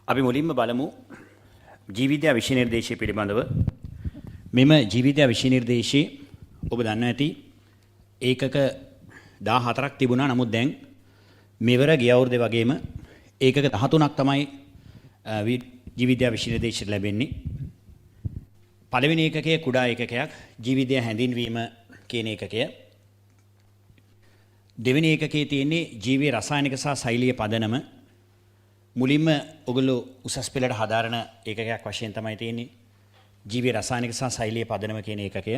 අපි මුලින්ම බලමු ජීවවිද්‍යා විෂය නිර්දේශය පිළිබඳව. මෙම ජීවවිද්‍යා විෂය නිර්දේශයේ ඔබ දන්නවා ඇති ඒකක 14ක් තිබුණා. නමුත් දැන් මෙවර ගිය අවුරුද්දේ වගේම ඒකක 13ක් තමයි ජීවවිද්‍යා විෂය නිර්දේශයට ලැබෙන්නේ. පළවෙනි ඒකකය කුඩා ඒකකයක්, ජීවවිද්‍යා හැඳින්වීම කියන ඒකකය. දෙවෙනි ඒකකයේ තියෙන්නේ ජීවයේ රසායනික සහ ශෛලීය පදනම. මුලින්ම ඔගොල්ලෝ උසස් පෙළට හදාරන ඒකකයක් වශයෙන් තමයි තියෙන්නේ ජීවයේ රසායනික සහ ශෛලීය පදනම කියන ඒකකය.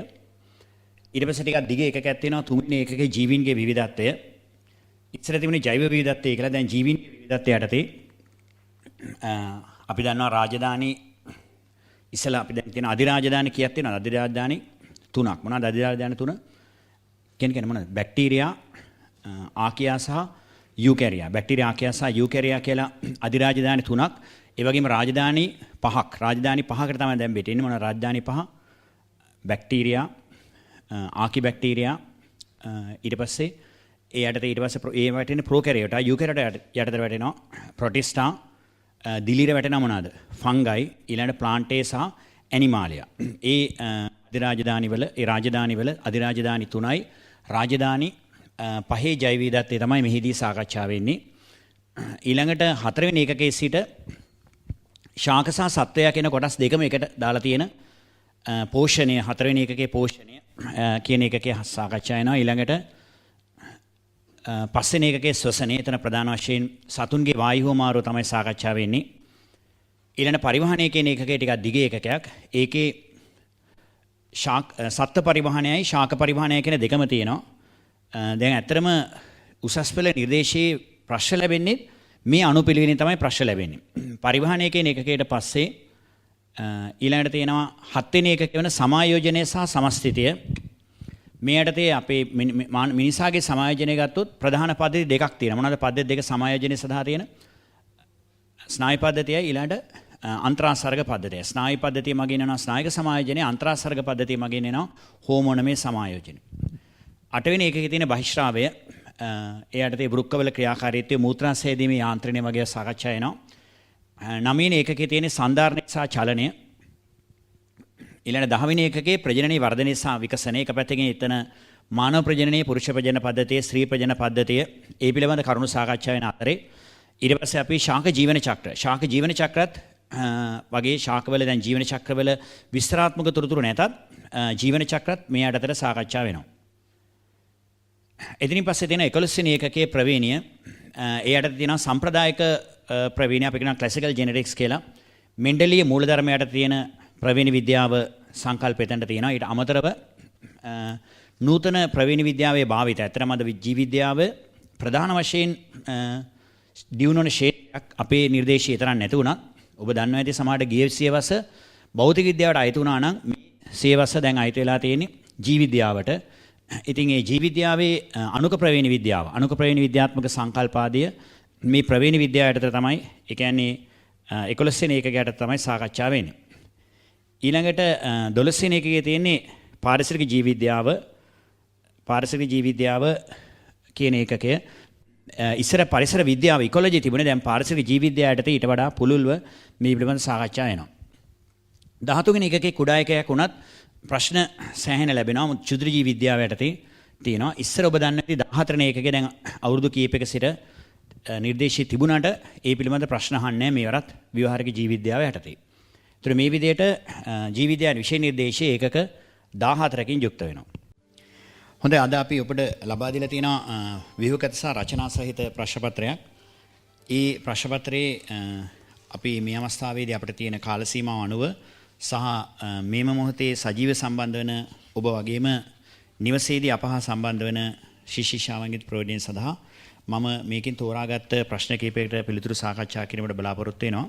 ඊට පස්සේ ටිකක් දිග ඒකකයක් තියෙනවා, තුන්වෙනි ඒකකයේ ජීවීන්ගේ විවිධත්වය. ඉස්සර තිබුණේ ජෛව විවිධත්වය කියලා, දැන් ජීවීන්ගේ විවිධත්වය යටතේ අපි දන්නවා රාජධානි ඉස්සලා අපි දැන් තියෙන අධිරාජධානි කීයක් තියෙනවද? අධිරාජධානි තුනක්. මොනවද අධිරාජධානි තුන? කියන්නේ මොනවද? බැක්ටීරියා, ආකියා සහ යූකැරියා. බැක්ටීරියා, ආකියා සහ යූකැරියා කියලා අධිරාජධානි තුනක්. ඒ වගේම රාජධානි පහක්. රාජධානි පහකට තමයි දැන් බෙටෙන්නේ. මොනවද රාජධානි පහ? බැක්ටීරියා, ආකි බැක්ටීරියා, ඊට පස්සේ ඒ යටතේ ඊට පස්සේ ඒ වැටෙන්නේ ප්‍රෝකැරියෝටා, යූකැරියෝටා යටතේ වැටෙනවා ප්‍රොටිස්ටා, දිලීර වැටෙනවා මොනවාද? ෆංගයි, ඊළඟට ප්ලාන්ටේ සහ ඇනිමාලියා. ඒ අධිරාජධානි වල, ඒ රාජධානි වල අධිරාජධානි තුනයි, රාජධානි පහේ ජෛව විවිධත්වය තමයි මෙහිදී සාකච්ඡා වෙන්නේ. ඊළඟට හතරවෙනි ඒකකයේ සිට ශාක සහ සත්වයා කියන කොටස් දෙකම එකට දාලා තියෙන පෝෂණය, හතරවෙනි ඒකකයේ පෝෂණය කියන ඒකකයේ සාකච්ඡා වෙනවා. ඊළඟට පස්වෙනි ඒකකයේ ශ්වසනය, එතන ප්‍රධාන වශයෙන් සතුන්ගේ වායු හුවමාරුව තමයි සාකච්ඡා වෙන්නේ. ඊළඟ පරිවහනය කියන ඒකකයේ ටිකක් දිග ඒකකයක්. ඒකේ ශාක සත්ත්ව පරිවහනයයි ශාක පරිවහනයයි කියන දෙකම තියෙනවා. දැන් ඇත්තටම උසස් පෙළ නිර්දේශයේ ප්‍රශ්න ලැබෙන්නේ මේ අනුපිළිවෙලින් තමයි ප්‍රශ්න ලැබෙන්නේ. පරිවහනය කියන ඒකකයට පස්සේ ඊළඟට තියෙනවා හත්වෙනි ඒකකය වෙන සමායෝජනය සහ සමස්ථිතිය. මේ යටතේ අපේ මිනිසාගේ සමායෝජනය ගත්තොත් ප්‍රධාන පද්ධති දෙකක් තියෙනවා. මොනවද පද්ධති දෙක සමායෝජනය සඳහා තියෙන? ස්නායු පද්ධතියයි ඊළඟට අන්තරාසර්ග පද්ධතිය. ස්නායු පද්ධතිය මගින් එනවා ස්නායුක සමායෝජනය, අන්තරාසර්ග පද්ධතිය මගින් එනවා හෝමෝනමය සමායෝජනය. අටවෙනි ඒකකයේ තියෙන බහිශ්‍රාවය, ඒ යටතේ වෘක්කවල ක්‍රියාකාරීත්වය, මූත්‍රාශය හැදීමේ යාන්ත්‍රණය වගේ සාකච්ඡා වෙනවා. නවවෙනි ඒකකයේ තියෙන සන්ධාරණය සහ චලනය. ඊළඟ 10 වෙනි ඒකකයේ ප්‍රජනනීය වර්ධනය සහ විකසනය. එක පැත්තකින් එතන මානව ප්‍රජනනීය, පුරුෂ ප්‍රජනන පද්ධතිය, ස්ත්‍රී ප්‍රජනන පද්ධතිය, ඒ පිළිබඳ කරුණු සාකච්ඡා වෙන අතරේ ඊට පස්සේ අපි ශාක ජීවන චක්‍ර, ශාක ජීවන චක්‍රත් වගේ ශාකවල දැන් ජීවන චක්‍රවල විස්තරාත්මක තොරතුරු නැතත් ජීවන චක්‍රත් මේ යටතට සාකච්ඡා වෙනවා. එතනින් පස්සේ තියෙන 11 වෙනි ඒකකයේ ප්‍රවේණිය, ඒ යටතේ තියෙනවා සම්ප්‍රදායික ප්‍රවේණිය, අපි කියනවා ක්ලාසිකල් ජෙනටික්ස් කියලා. මෙන්ඩලීය මූලධර්ම යටතේ තියෙන ප්‍රවේණි විද්‍යාව සංකල්ප එතනට තියෙනවා. ඊට අමතරව නූතන ප්‍රවේණි විද්‍යාවේ භාවිතය. ඇත්තටම අද ජීව විද්‍යාව ප්‍රධාන වශයෙන් දියුණු වන ක්ෂේත්‍රයක් අපේ නිර්දේශය තරම් නැති වුණත්, ඔබ දන්නවා ඇති සමහරට ගිය සියවස භෞතික විද්‍යාවට අයිති වුණා නම් මේ සියවස දැන් අයිති වෙලා තියෙන්නේ ජීව විද්‍යාවට. ඉතින් ඒ ජීව විද්‍යාවේ අණුක ප්‍රවේණි විද්‍යාව, අණුක ප්‍රවේණි විද්‍යාත්මක සංකල්පාදිය මේ ප්‍රවේණි විද්‍යාව යටතේ තමයි, ඒ කියන්නේ 11 වෙනි ඒකකයට යටතේ තමයි සාකච්ඡා වෙන්නේ. ඊළඟට 12 වෙනි ඒකකයේ තියෙන්නේ පාරිසරික ජීව විද්‍යාව, පාරිසරික ජීව විද්‍යාව කියන ඒකකය. ඉස්සර පරිසර විද්‍යාව ඉකොලොජි තිබුණේ, දැන් පාරිසරික ජීව විද්‍යාව යටතේ ඊට වඩා පුළුල්ව මේ පිළිබඳ සාකච්ඡා වෙනවා. 13 වෙනි ඒකකයේ කුඩා ඒකයක් වුණත් ප්‍රශ්න සෑහෙන ලැබෙනවා. ක්ෂුද්‍ර ජීව විද්‍යාව යටතේ තියෙනවා. ඉස්සර ඔබ දන්නේ නැති 14 වෙනි ඒකකේ දැන් අවුරුදු කීපයක සිට නිර්දේශී තිබුණාට ඒ පිළිබඳ ප්‍රශ්න අහන්නේ මේ වරත් ව්‍යවහාරික ජීව විද්‍යාව යටතේ. ඒතර මේ විදිහට ජීව විද්‍යා විෂය නිර්දේශයේ ඒකක 14කින් යුක්ත වෙනවා. හොඳයි, අද අපි ඔබට ලබා දීලා තියෙනවා ව්‍යුහගත සහ රචනා සහිත ප්‍රශ්න පත්‍රයක්. ඒ ප්‍රශ්න පත්‍රයේ අපි මේ අවස්ථාවේදී අපිට තියෙන කාල සීමාව අනුව සහ මේම මොහොතේ සජීව සම්බන්ධ වන ඔබ වගේම නිවසේදී අප හා සම්බන්ධ වන ශිෂ්‍ය ශිෂ්‍යාවන්ගේ ප්‍රයෝජනය සඳහා මම මේකෙන් තෝරාගත්ත ප්‍රශ්න කිහිපයකට පිළිතුරු සාකච්ඡා කිරීමට බලාපොරොත්තු වෙනවා.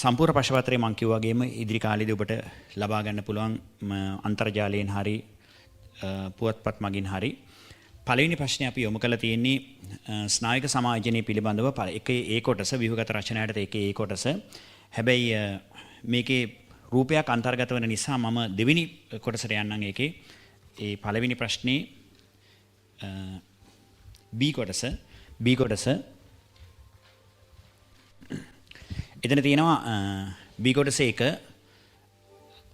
සම්පූර්ණ ප්‍රශ්න පත්‍රය මම කිව්වා වගේම ඉදිරි කාලෙදී ඔබට ලබා ගන්න පුළුවන් අන්තර්ජාලයෙන් හරි පුවත්පත් මගින් හරි. පළවෙනි ප්‍රශ්නේ අපි යොමු කරලා තියෙන්නේ ස්නායුක සමායෝජනය පිළිබඳව එකේ ඒ කොටස, ව්‍යුහගත රචනයට එකේ ඒ කොටස. හැබැයි මේකේ රූපයක් අන්තර්ගත වෙන නිසා මම දෙවෙනි කොටසට යන්නම්. ඒකේ ඒ පළවෙනි ප්‍රශ්නේ B කොටස, B කොටස. එතන තියෙනවා බී කොටසේ එක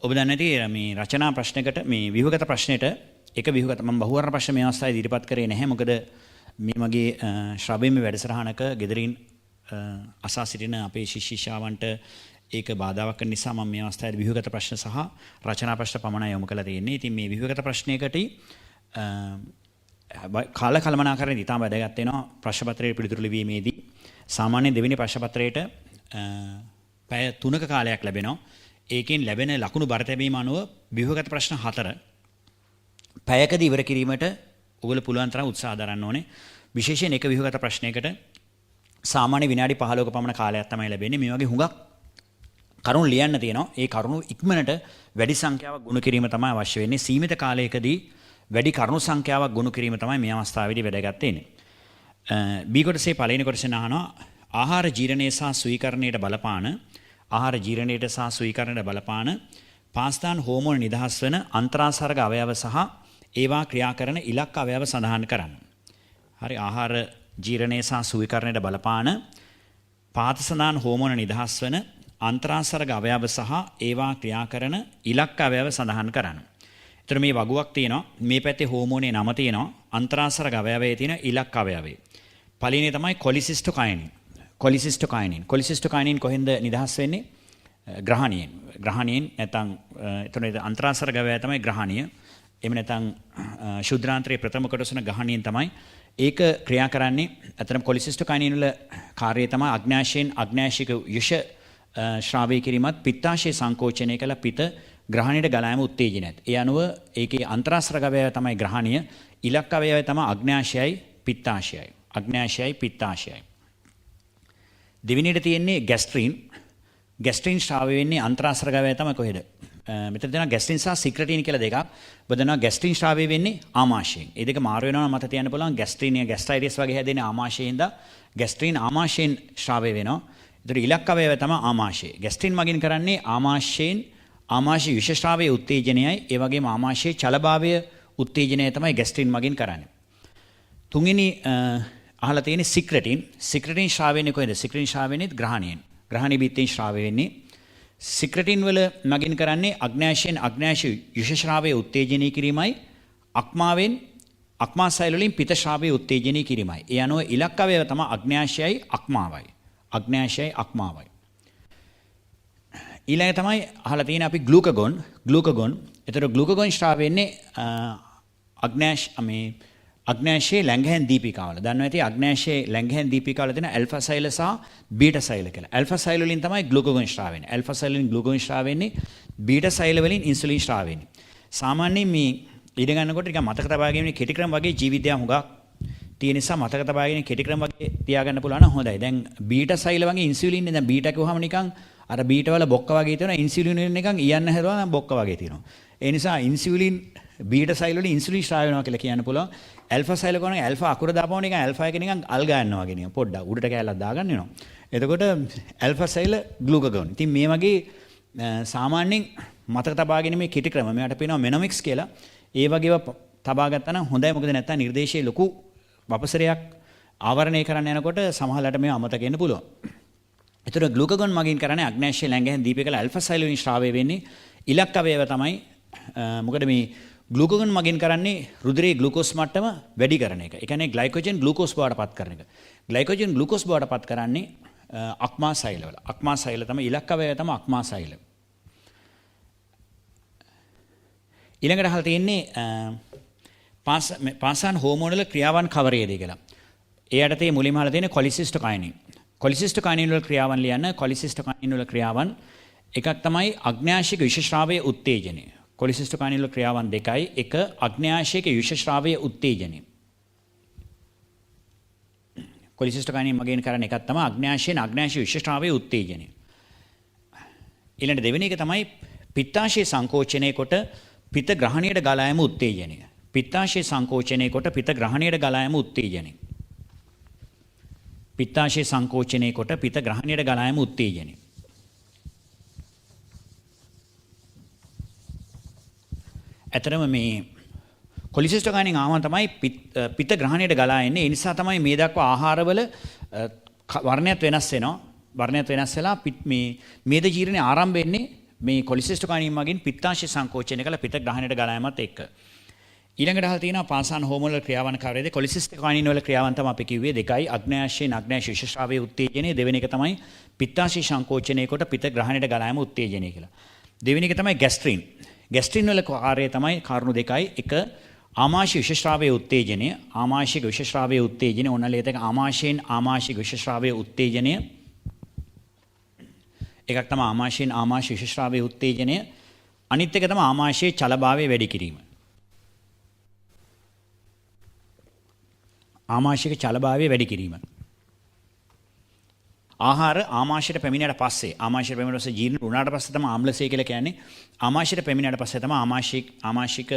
ඔබ දන්නේ නැති මේ රචනා ප්‍රශ්නයකට මේ ව්‍යුහගත ප්‍රශ්නෙට එක ව්‍යුහගත මම බහුවර්ණ ප්‍රශ්න මේ අවස්ථාවේ ඉදිරිපත් කරේ නැහැ. මොකද මේ මගේ ශ්‍රව්‍යමය වැඩසටහනක ගෙදරින් අසා සිටින අපේ ශිෂ්‍ය ශිෂ්‍යාවන්ට ඒක බාධාවක් කරන නිසා මම මේ අවස්ථාවේ ව්‍යුහගත ප්‍රශ්න සහ රචනා ප්‍රශ්න පමණයි යොමු කරලා තියෙන්නේ. ඉතින් මේ ව්‍යුහගත ප්‍රශ්නයකට කාල කළමනාකරණය ඉතාම වැදගත් වෙනවා ප්‍රශ්න පත්‍රයේ පිළිතුරු ලිවීමේදී. සාමාන්‍ය දෙවෙනි ප්‍රශ්න පත්‍රයට පැය 3ක කාලයක් ලැබෙනවා. ඒකෙන් ලැබෙන ලකුණු බර තැබීම අනුව ව්‍යුහගත ප්‍රශ්න 4 පැයකදී ඉවර කිරීමට ඔයගොල්ලෝ පුළුවන් තරම් උත්සාහ දරන්න ඕනේ. විශේෂයෙන් එක ව්‍යුහගත ප්‍රශ්නයකට සාමාන්‍ය විනාඩි 15ක පමණ කාලයක් තමයි ලැබෙන්නේ. මේ වගේ හුඟක් කරුණු ලියන්න තියෙනවා. ඒ කරුණු ඉක්මනට වැඩි සංඛ්‍යාවක් ගුණ කිරීම තමයි අවශ්‍ය වෙන්නේ. සීමිත කාලයකදී වැඩි කරුණු සංඛ්‍යාවක් ගුණ කිරීම තමයි මේ අවස්ථාවේදී වැදගත් වෙන්නේ. බී කොටසේ පළවෙනි කොටසෙන් අහනවා ආහාර ජීර්ණය සහ ස්වීකරණයට බලපාන ආහාර ජීර්ණයට සහ ස්වීකරණයට බලපාන පාස්තාන් හෝමෝන නිදහස් වන අන්තරාසර්ග අවයව සහ ඒවා ක්‍රියා කරන ඉලක්ක අවයව සඳහන් කරන්න. හරි, ආහාර ජීර්ණය සහ ස්වීකරණයට බලපාන පාතසඳාන් හෝමෝන නිදහස් වන අන්තරාසර්ග අවයව සහ ඒවා ක්‍රියා කරන ඉලක්ක අවයව සඳහන් කරන්න. එතකොට මේ වගුවක් තියෙනවා. මේ පැත්තේ හෝමෝනේ නම තියෙනවා. අන්තරාසර්ග අවයවයේ තියෙන ඉලක්ක අවයවය. පළවෙනි තමයි කොලිසිස්ටෝකයිනින්. කොලිසිස්ටෝකයිනින්. කොලිසිස්ටෝකයිනින් කොහෙන්ද නිදහස් වෙන්නේ? ග්‍රහණියෙන්. ග්‍රහණියෙන් නැත්නම් එතන අන්තරාසර්ග අවයවය තමයි ග්‍රහණිය. එහෙම නැත්නම් ශුද්‍රාන්ත්‍රයේ ප්‍රථම කොටස වන ග්‍රහණියෙන් තමයි ඒක ක්‍රියා කරන්නේ. අතරම කොලිසිස්ටෝකයිනින් වල කාර්යය තමයි අග්න්‍යාශයෙන් අග්න්‍යාශික යුෂ ශ්‍රාවය කිරීමත් පිත්තාශය සංකෝචනය කළ පිත ග්‍රහණයට ගලා යාම උත්තේජනයත්. ඒ අනුව ඒකේ අන්තරාස්‍රග අවයවය තමයි ග්‍රහණිය, ඉලක්ක අවයවය තමයි අග්න්‍යාශයයි පිත්තාශයයි. අග්න්‍යාශයයි පිත්තාශයයි. දෙවෙනියට තියෙන්නේ ගැස්ට්‍රින්. ගැස්ට්‍රින් ශ්‍රාවය වෙන්නේ අන්තරාස්‍රග අවයවය තමයි කොහෙද? මෙතන තියෙනවා ගැස්ට්‍රින් සහ සික්‍රටින් කියලා දෙකක්. ඔබ දන්නවා ගැස්ට්‍රින් ශ්‍රාවය වෙන්නේ ආමාශයෙන්. ඒ දෙක මාරු වෙනවා නම් මත තියන්න පුළුවන් ගැස්ට්‍රින් ගැස්ට්‍රයිටිස් වගේ හැදෙන්නේ ආමාශයෙන් හින්දා ගැස්ට්‍රින් ආමාශයෙන් ශ්‍රාවය වෙනවා. ඒතර ඉලක්ක අවයවය තමයි ආමාශය. ගැස්ට්‍රින් මගින් කරන්නේ ආමාශයෙන් ආමාශය විෂ ශ්‍රාවයේ උත්තේජනයයි, ඒ වගේම ආමාශයේ චලභාවය උත්තේජනය තමයි ගැස්ට්‍රින් මගින් කරන්නේ. තුන්වෙනි අහලා තියෙන්නේ සික්‍රටින්. සික්‍රටින් ශ්‍රාවය වෙන්නේ කොහෙන්ද? සික්‍රටින් ශ්‍රාවය වෙන්නේ ග්‍රහණයෙන්. ග්‍රහණී බිත්තියෙන් ශ්‍රාවය වෙන්නේ. සික්‍රටින් වල මගින් කරන්නේ අග්න්‍යාශයෙන් අග්න්‍යාශ යුෂ ශ්‍රාවය උත්තේජනය කිරීමයි, අක්මාවෙන් අක්මා සෛල වලින් පිත ශ්‍රාවය උත්තේජනය කිරීමයි. ඒ අනුව ඉලක්ක අවයව තමයි අග්න්‍යාශයයි අක්මාවයි. අග්න්‍යාශයයි අක්මාවයි. ඊළඟ තමයි අහලා තියෙන අපි ග්ලූකගොන්. ග්ලූකගොන්. එතකොට ග්ලූකගොන් ශ්‍රාවය වෙන්නේ අග්න්‍යාශ මේ අග්න්‍යාශයේ ලැංගහැන් දීපිකාවල. දන්නවා ඇති අග්න්‍යාශයේ ලැංගහැන් දීපිකාවල තියෙන ඇල්ෆා සෛල සහ බීටා සෛල කියලා. ඇල්ෆා සෛල වලින් තමයි ග්ලූකගොන් ශ්‍රාවය වෙන්නේ. ඇල්ෆා සෛල වලින් ග්ලූකගොන් ශ්‍රාවය වෙන්නේ, බීටා සෛල වලින් ඉන්සුලින් ශ්‍රාවය වෙන්නේ. සාමාන්‍යයෙන් මේ ඉගෙන ගන්නකොට නිකන් මතක තබා ගැනීම කෙටි ක්‍රම වගේ ජීවිතය හුඟක් තියෙන නිසා මතක තබා ගැනීම කෙටි ක්‍රම වගේ තියාගන්න පුළුවන් නම් හොඳයි. දැන් බීටා සෛල වගේ ඉන්සුලින් නේ. දැන් බීටා කිව්වහම නිකන් අර බීටා වල බොක්ක වගේ තියෙනවා. ඉන්සුලින් වලින් නිකන් ඉයන්න හැදුවා නම් බොක්ක වගේ තියෙනවා. ඒ නිසා ඉන්සුලින් බීටා සෛල වලින් ඉන්සුලින් ශ්‍රාවය වෙනවා කියලා කියන්න පුළුවන්. ඇල්ෆා සෛල කොහොමද ඇල්ෆා අකුර දාපුවම නිකන් ඇල්ෆා එක නිකන් අල් ගන්නවා වගේ නිකන් පොඩ්ඩක් උඩට කෑල්ලක් දාගන්න වෙනවා. එතකොට ඇල්ෆා සෛල ග්ලූකගොන්. ඉතින් මේ වගේ සාමාන්‍යයෙන් මතක තබා ගැනීමේ කෙටි ක්‍රම මෙයාට පේනවා මෙනොමික්ස් කියලා. ඒ වගේ ඒවා තබා ගත්තා නම් හොඳයි. මොකද නැත්තම් නිර්දේශයේ ලොකු වපසරයක් ආවරණය කරන්න යනකොට සමහරලාට මේවා අමතක වෙන්න පුළුවන්. ඒතර ග්ලූකගොන් මගින් කරන්නේ අග්න්‍යාශය ලැංගහැන් දීපිකල ඇල්ෆා සෛල වලින් ශ්‍රාවය වෙන්නේ. ඉලක්ක අවයව තමයි මොකද මේ ග්ලූකගොන් මගින් කරන්නේ රුධිරයේ ග්ලූකෝස් මට්ටම වැඩි කරන එක. ඒ කියන්නේ ග්ලයිකෝජන් ග්ලූකෝස් බවට පත් කරන එක. ග්ලයිකෝජන් ග්ලූකෝස් බවට පත් කරන්නේ අක්මා සෛලවල. අක්මා සෛල තමයි ඉලක්ක අවයව තමයි අක්මා සෛල. ඊළඟට අහලා තියෙන්නේ පාසාන් හෝමෝන වල ක්‍රියාවන් කවරේද කියලා. ඒ යටතේ මුලින්ම අහලා තියෙන්නේ කොලිසිස්ටෝකයිනින්. කොලිසිස්ටෝකයිනින් වල ක්‍රියාවන් ලියන්න. කොලිසිස්ටෝකයිනින් වල ක්‍රියාවන් එකක් තමයි අග්න්‍යාශික විෂ ශ්‍රාවයේ උත්තේජනය. කොලිසිස්ටෝකයිනින් වල ක්‍රියාවන් දෙකයි. එක අග්න්‍යාශික විෂ ශ්‍රාවයේ උත්තේජනය. කොලිසිස්ටෝකයිනින් මගින් කරන එකක් තමයි අග්න්‍යාශයෙන් අග්න්‍යාශික විෂ ශ්‍රාවයේ උත්තේජනය. ඊළඟ දෙවෙනි එක තමයි පිත්තාශය සංකෝචනය කොට පිත ග්‍රහණයට ගලා යාම උත්තේජනය. පිත්තාශය සංකෝචනය කොට පිත ග්‍රහණයට ගලා යාම උත්තේජනය. පිත්තාශය සංකෝචනය කොට පිත ග්‍රහණයට ගලා යාම උත්තේජනය. ඇතරම මේ කොලිසිස්ටෝකයිනින් ආවම තමයි පිත ග්‍රහණයට ගලා එන්නේ. ඒ නිසා තමයි මේ දක්වා ආහාරවල වර්ණයත් වෙනස් වෙනවා. වර්ණයත් වෙනස් වෙලා මේ මේද ජීර්ණය ආරම්භ වෙන්නේ මේ කොලිසිස්ටෝකයිනින් මගින් පිත්තාශය සංකෝචනය කළ පිත ග්‍රහණයට ගලා යාමත් එක්ක. ඊළඟට අහලා තියෙනවා පාසාන හෝමෝන වල ක්‍රියාවන කාර්යයේදී කොලිසිස්ටෝකයිනින් වල ක්‍රියාවන් තමයි අපි කිව්වේ දෙකයි. අග්න්‍යාශයෙන් අග්න්‍යාශ විෂශ්‍රාවයේ උත්තේජනය, දෙවෙනි එක තමයි පිත්තාශය සංකෝචනය කොට පිත ග්‍රහණයට ගලා යාම උත්තේජනය කියලා. දෙවෙනි එක තමයි ගැස්ට්‍රින්. ගැස්ට්‍රින් වල කාර්යය තමයි කරුණු දෙකයි. එක ආමාශය විෂශ්‍රාවයේ උත්තේජනය, ආමාශික විෂශ්‍රාවයේ උත්තේජනය, ඕනලේ එක ආමාශයෙන් ආමාශික විෂශ්‍රාවයේ උත්තේජනය. එකක් තමයි ආමාශයෙන් ආමාශ විෂශ්‍රාවයේ උත්තේජනය. අනිත් එක තමයි ආමාශයේ චලභාවය වැඩි කිරීම. ආමාශික චලභාවය වැඩි කිරීම. ආහාර ආමාශයට පැමිණියට පස්සේ, ආමාශයට පැමිණියට පස්සේ ජීර්ණ වුණාට පස්සේ තමයි ආම්ලසය කියලා කියන්නේ. ආමාශයට පැමිණියට පස්සේ තමයි ආමාශික